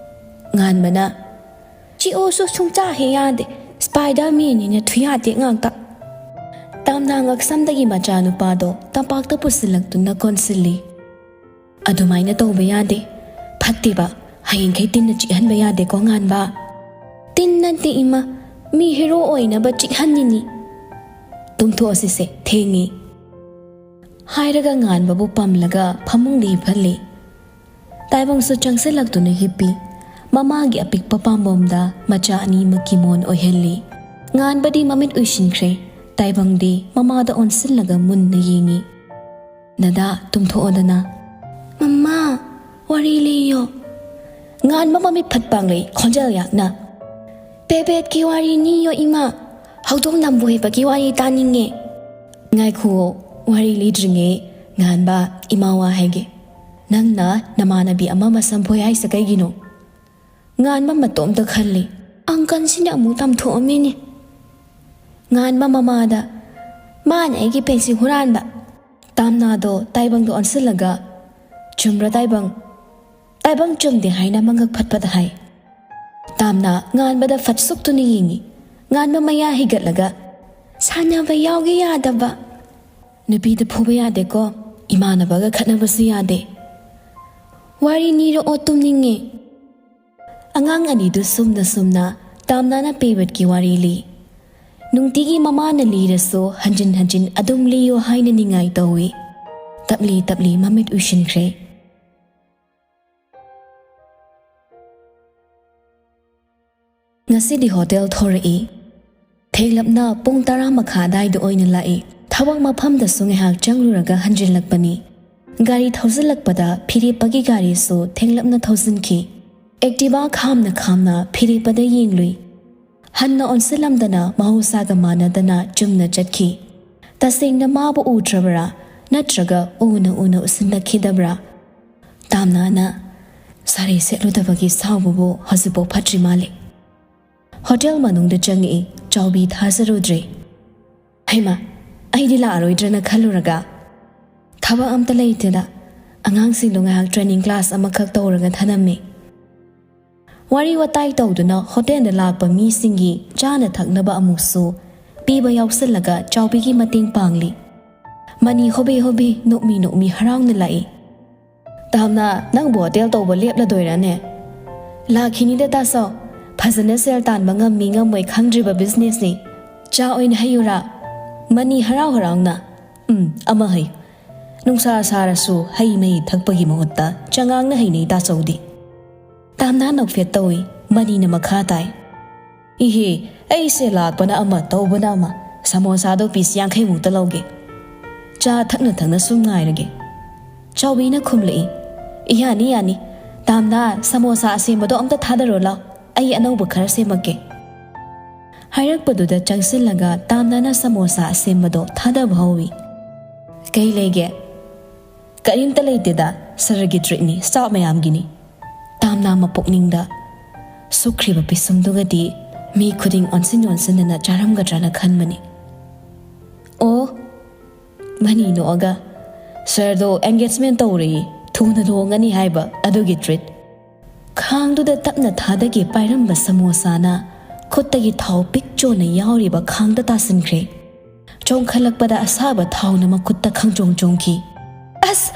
ꯉꯥꯟꯕꯅ, "ꯆꯤꯛꯑꯣꯁꯨ ꯁꯨꯡꯆꯥ ꯍꯦꯛ ꯌꯥꯗꯦ, ꯁ꯭ꯄꯥꯏꯗꯔ ꯃꯦꯟꯅꯤꯅ ꯊꯨꯌꯥꯇꯦꯛ ꯉꯥꯛꯇ"꯫ ꯇꯥꯝꯅꯥ ꯉꯛꯁꯝꯗꯒꯤ ꯃꯆꯥꯅꯨꯄꯥꯗꯣ ꯇꯝꯄꯥꯛꯇ ꯄꯨꯁꯤꯜꯂꯛꯇꯨꯅ ꯀꯣꯟꯁꯤꯜꯂꯤ꯫ "ꯑꯗꯨꯃꯥꯏꯅ ꯇꯧꯕ ꯌꯥꯗꯦ, ꯐꯠꯇꯦꯕ, ꯍꯌꯦꯡꯈꯩ ꯇꯤꯟꯅ ꯆꯤꯛꯍꯟꯕ ꯌꯥꯗꯦꯀꯣ ꯉꯥꯟꯕ"꯫ "ꯇꯤꯟ ꯅꯠꯇꯦ ꯏꯃꯥ, ꯃꯤ ꯍꯦꯔꯣ ꯑꯣꯏꯅꯕ ꯆꯤꯛꯍꯟꯅꯤꯡꯉꯤ"꯫ "ꯇꯨꯝꯊꯣꯛꯑꯁꯤꯁꯦ, ꯊꯦꯡꯉꯤ"꯫ ꯍꯥꯏꯔꯒ ꯉꯥꯟꯕꯕꯨ ꯄꯝꯂꯒ ꯐꯃꯨꯡꯗ ꯍꯤꯞꯍꯜꯂꯤ꯫ ꯇꯥꯏꯕꯪꯁꯨ ꯆꯪꯁꯤꯜꯂꯛꯇꯨꯅ ꯍꯤꯞꯄꯤ꯫ ꯃꯃꯥꯒꯤ ꯑꯄꯤꯛꯄ ꯄꯥꯝꯕꯣꯝꯗ ꯃꯆꯥ ꯑꯅꯤꯃꯛꯀꯤ ꯃꯣꯟ ꯑꯣꯏꯍꯜꯂꯤ꯫ ꯉꯥꯟꯕꯗꯤ ꯃꯃꯤꯠ ꯎꯏꯁꯤꯟꯈ꯭ꯔꯦ꯫ ꯇꯥꯏꯕꯪꯗꯤ ꯃꯃꯥꯗ ꯑꯣꯟꯁꯤꯜꯂꯒ ꯃꯨꯟꯅ ꯌꯦꯡꯉꯤ꯫ "ꯅꯗꯥ, ꯇꯨꯝꯊꯣꯛꯑꯣꯗꯅ"꯫ "ꯃꯃꯥ, ꯋꯥꯔꯤ ꯂꯤꯌꯣ"꯫ ꯉꯥꯟꯕ ꯃꯃꯤꯠ ꯐꯠ ꯄꯥꯡꯂꯩ, ꯈꯣꯟꯖꯦꯜ ꯌꯥꯛꯅ꯫ "ꯄꯦꯕꯦꯠꯀꯤ ꯋꯥꯔꯤ ꯅꯤꯌꯣ ꯏꯃꯥ, ꯍꯧꯗꯣꯡ ꯅꯝꯕꯣꯏꯕꯒꯤ ꯋꯥꯔꯤ ꯇꯥꯅꯤꯡꯉꯦ"꯫ "ꯉꯥꯏꯈꯨꯑꯣ, ꯋꯥꯔꯤ ꯂꯤꯗ꯭ꯔꯤꯉꯩ ꯉꯥꯟꯕ, ꯏꯃꯥ ꯋꯥ ꯍꯥꯏꯒꯦ꯫ ꯅꯪꯅ ꯅꯃꯥꯟꯅꯕꯤ ꯑꯃ ꯃꯁꯝ ꯐꯣꯏ ꯍꯥꯏꯁꯦ ꯀꯩꯒꯤꯅꯣ?" ꯉꯥꯟꯕ ꯃꯇꯣꯝꯇ ꯈꯜꯂꯤ꯫ "ꯑꯪꯀꯜꯁꯤꯅ ꯑꯃꯨꯛ ꯇꯝꯊꯣꯛꯑꯝꯃꯤꯅꯦ"꯫ ꯉꯥꯟꯕ ꯃꯃꯥꯗ, "ꯃꯥꯅ ꯑꯩꯒꯤ ꯄꯦꯟꯁꯤꯜ ꯍꯨꯔꯥꯟꯕ"꯫ ꯇꯥꯝꯅꯥꯗꯣ ꯇꯥꯏꯕꯪꯗ ꯑꯣꯟꯁꯤꯜꯂꯒ, "ꯆꯨꯝꯕ꯭ꯔꯥ ꯇꯥꯏꯕꯪ?" ꯇꯥꯏꯕꯪ ꯆꯨꯝꯗꯦ ꯍꯥꯏꯅ ꯃꯉꯛ ꯐꯠ ꯐꯠ ꯍꯥꯏ꯫ ꯇꯥꯝꯅꯥ ꯉꯥꯟꯕꯗ ꯐꯠ ꯁꯨꯛꯇꯨꯅ ꯌꯦꯡꯉꯤ꯫ ꯉꯥꯟꯕ ꯃꯌꯥ ꯍꯤꯒꯠꯂꯒ, "ꯁꯥꯟꯅꯕ ꯌꯥꯎꯒꯦ ꯌꯥꯗꯕ"꯫ "ꯅꯨꯄꯤꯗ ꯐꯨꯕ ꯌꯥꯗꯦꯀꯣ, ꯏꯃꯥꯟꯅꯕꯒ ꯈꯠꯅꯕꯁꯨ ꯌꯥꯗꯦ"꯫ "ꯋꯥꯔꯤ ꯅꯤꯔꯛꯑꯣ, ꯇꯨꯝꯅꯤꯡꯉꯦ"꯫ ꯑꯉꯥꯡ ꯑꯅꯤꯗꯨ ꯁꯨꯝꯅ ꯁꯨꯝꯅ ꯇꯥꯝꯅꯥꯅ ꯄꯦꯕꯠꯀꯤ ꯋꯥꯔꯤ ꯂꯤ꯫ ꯅꯨꯡꯇꯤꯒꯤ ꯃꯃꯥꯅ ꯂꯤꯔꯁꯨ ꯍꯟꯖꯤꯟ ꯍꯟꯖꯤꯟ ꯑꯗꯨꯝ ꯂꯤꯌꯨ ꯍꯥꯏꯅ ꯅꯤꯡꯉꯥꯏ ꯇꯧꯏ꯫ ꯇꯞꯂꯤ ꯇꯞꯂꯤ ꯃꯃꯤꯠ ꯎꯏꯁꯤꯟꯈ꯭ꯔꯦ꯫ ꯉꯁꯤꯗꯤ ꯍꯣꯇꯦꯜ ꯊꯣꯔꯛꯏ꯫ ꯊꯦꯡꯂꯞꯅ ꯄꯨꯡ ꯇꯔꯥ ꯃꯈꯥꯏ ꯑꯗꯥꯏꯗ ꯑꯣꯏꯅ ꯂꯥꯛꯏ꯫ ꯊꯕꯛ ꯃꯐꯝꯗꯁꯨ ꯉꯥꯏꯍꯥꯛ ꯆꯪꯂꯨꯔꯒ ꯍꯟꯖꯤꯜꯂꯛꯄꯅꯤ꯫ ꯒꯥꯔꯤ ꯊꯧꯖꯤꯜꯂꯛꯄꯗ ꯐꯤꯔꯦꯞꯄꯒꯤ ꯒꯥꯔꯤꯁꯨ ꯊꯦꯡꯂꯞꯅ ꯊꯧꯖꯤꯟꯈꯤ꯫ ꯑꯦꯛꯇꯤꯚꯥ ꯈꯥꯝꯅ ꯈꯥꯝꯅ ꯐꯤꯔꯦꯞꯄꯗ ꯌꯦꯡꯂꯨꯏ꯫ ꯍꯟꯅ ꯑꯣꯟꯁꯤꯜꯂꯝꯗꯅ ꯃꯍꯧꯁꯥꯒ ꯃꯥꯟꯅꯗꯅ ꯆꯨꯝꯅ ꯆꯠꯈꯤ꯫ ꯇꯁꯦꯡꯅ ꯃꯥꯕꯨ ꯎꯗ꯭ꯔꯕ꯭ꯔꯥ, ꯅꯠꯇ꯭ꯔꯒ ꯎꯅ ꯎꯅ ꯎꯁꯤꯟꯅꯈꯤꯗꯕ꯭ꯔꯥ? ꯇꯥꯝꯅꯥꯅ ꯁꯥꯔꯤ ꯁꯦꯠꯂꯨꯗꯕꯒꯤ ꯁꯥꯎꯕꯕꯨ ꯍꯧꯖꯤꯛꯐꯥꯎ ꯐꯠꯇ꯭ꯔꯤ ꯃꯥꯜꯂꯦ꯫ ꯍꯣꯇꯦꯜ ꯃꯅꯨꯡꯗ ꯆꯪꯉꯛꯏ꯫ ꯆꯥꯎꯕꯤ ꯊꯥꯖꯔꯨꯗ꯭ꯔꯦ꯫ "ꯍꯩꯃꯥ, ꯑꯩꯗꯤ ꯂꯥꯛꯑꯔꯣꯏꯗ꯭ꯔꯅ ꯈꯜꯂꯨꯔꯒ"꯫ "ꯊꯕꯛ ꯑꯝꯇ ꯂꯩꯇꯦꯗ, ꯑꯉꯥꯡꯁꯤꯡꯗꯣ ꯉꯥꯏꯍꯥꯛ ꯇ꯭ꯔꯦꯅꯤꯡ ꯀ꯭ꯂꯥꯁ ꯑꯃꯈꯛ ꯇꯧꯔꯒ ꯊꯅꯝꯃꯦ"꯫ ꯋꯥꯔꯤ ꯋꯥꯇꯥꯏ ꯇꯧꯗꯨꯅ ꯍꯣꯇꯦꯜꯗ ꯂꯥꯛꯄ ꯃꯤꯁꯤꯡꯒꯤ ꯆꯥꯅ ꯊꯛꯅꯕ ꯑꯃꯨꯛꯁꯨ ꯄꯤꯕ ꯌꯥꯎꯁꯜꯂꯒ ꯆꯥꯎꯕꯤꯒꯤ ꯃꯇꯦꯡ ꯄꯥꯡꯂꯤ꯫ ꯃꯅꯤ ꯍꯣꯕꯦ ꯍꯣꯕꯦ ꯅꯣꯛꯃꯤ ꯅꯣꯛꯃꯤ ꯍꯔꯥꯎꯅ ꯂꯥꯛꯏ꯫ "ꯇꯥꯝꯅ, ꯅꯪꯕꯨ ꯍꯣꯇꯦꯜ ꯇꯧꯕ ꯂꯦꯞꯂꯗꯣꯏꯔꯥꯅꯦ?" "ꯂꯥꯛꯈꯤꯅꯤꯗ ꯇꯥꯆꯧ, ꯐꯖꯅ ꯁꯦꯜ ꯇꯥꯟꯕ ꯉꯝꯃꯤ ꯉꯝꯃꯣꯏ ꯈꯪꯗ꯭ꯔꯤꯕ ꯕꯤꯖꯤꯅꯦꯁꯅꯤ꯫ ꯆꯥ ꯑꯣꯏꯅ ꯍꯩꯌꯨꯔꯥ?" ꯃꯅꯤ ꯍꯔꯥꯎ ꯍꯔꯥꯎꯅ, "ꯎꯝ, ꯑꯃ ꯍꯩ꯫ ꯅꯨꯡꯁꯥ ꯁꯥꯔꯁꯨ ꯍꯩ ꯃꯍꯤ ꯊꯛꯄꯒꯤ ꯃꯍꯨꯠꯇ ꯆꯉꯥꯡꯅ ꯍꯩꯅꯩ ꯇꯥꯆꯧꯗꯤ꯫" ꯇꯥꯝꯅ ꯅꯣꯛꯐꯦꯠ ꯇꯧꯏ꯫ ꯃꯅꯤꯅ ꯃꯈꯥ ꯇꯥꯏ, "ꯏꯍꯦ, ꯑꯩꯁꯦ ꯂꯥꯛꯄꯅ ꯑꯃ ꯇꯧꯕꯅ ꯑꯃ꯫ ꯁꯃꯣꯁꯥꯗꯣ ꯄꯤꯁ ꯌꯥꯡꯈꯩꯃꯨꯛꯇ ꯂꯧꯒꯦ꯫ ꯆꯥ ꯊꯛꯅ ꯊꯛꯅ ꯁꯨꯝ ꯉꯥꯏꯔꯒꯦ꯫" ꯆꯥꯎꯕꯤꯅ ꯈꯨꯝꯂꯛꯏ, "ꯌꯥꯅꯤ, ꯌꯥꯅꯤ꯫ ꯇꯥꯝꯅ, ꯁꯃꯣꯁꯥ ꯑꯁꯦꯝꯕꯗꯣ ꯑꯝꯇ ꯊꯥꯗꯔꯣ ꯂꯥꯎ, ꯑꯩ ꯑꯅꯧꯕ ꯈꯔ ꯁꯦꯝꯃꯛꯀꯦ꯫" ꯍꯥꯏꯔꯛꯄꯗꯨꯗ ꯆꯪꯁꯤꯜꯂꯒ ꯇꯥꯝꯅꯅ ꯁꯃꯣꯁꯥ ꯑꯁꯦꯝꯕꯗꯣ ꯊꯥꯗꯕ ꯍꯧꯏ꯫ "ꯀꯩ ꯂꯩꯒꯦ?" "ꯀꯔꯤꯝꯇ ꯂꯩꯇꯦꯗ, ꯁꯔꯒꯤ ꯇ꯭ꯔꯤꯠꯅꯤ, ꯁ꯭ꯇꯥꯐ ꯃꯌꯥꯝꯒꯤꯅꯤ꯫" ꯇꯥꯝꯅ ꯃꯄꯨꯛꯅꯤꯡꯗ, "ꯁꯨꯛꯈ꯭ꯔꯤꯕ ꯄꯤꯁꯨꯝꯗꯨꯒꯗꯤ ꯃꯤ ꯈꯨꯗꯤꯡ ꯑꯣꯟꯁꯤꯟ ꯑꯣꯟꯁꯤꯟꯗꯅ ꯆꯥꯔꯝꯒꯗ꯭ꯔꯅ ꯈꯟꯕꯅꯤ꯫" "ꯑꯣ," ꯃꯅꯤ ꯅꯣꯛꯑꯒ, "ꯁꯔꯗꯣ ꯑꯦꯡꯒꯦꯖꯃꯦꯟ ꯇꯧꯔꯦꯌꯦ, ꯊꯨꯅ ꯂꯨꯍꯣꯡꯉꯅꯤ ꯍꯥꯏꯕ, ꯑꯗꯨꯒꯤ ꯇ꯭ꯔꯤꯠ꯫" ꯈꯥꯡꯗꯨꯗ ꯇꯞꯅ ꯊꯥꯗꯒꯦ ꯄꯥꯏꯔꯝꯕ ꯁꯃꯣꯁꯥꯅ ꯈꯨꯠꯇꯒꯤ ꯊꯥꯎ ꯄꯤꯛ ꯆꯣꯟꯅ ꯌꯥꯎꯔꯤꯕ ꯈꯥꯡꯗ ꯇꯥꯁꯤꯟꯈ꯭ꯔꯦ꯫ ꯆꯣꯡꯈꯠꯂꯛꯄꯗ ꯑꯁꯥꯕ ꯊꯥꯎꯅ ꯃꯈꯨꯠꯇ ꯈꯪꯆꯣꯡ ꯆꯣꯡꯈꯤ꯫ "ꯑꯁ!"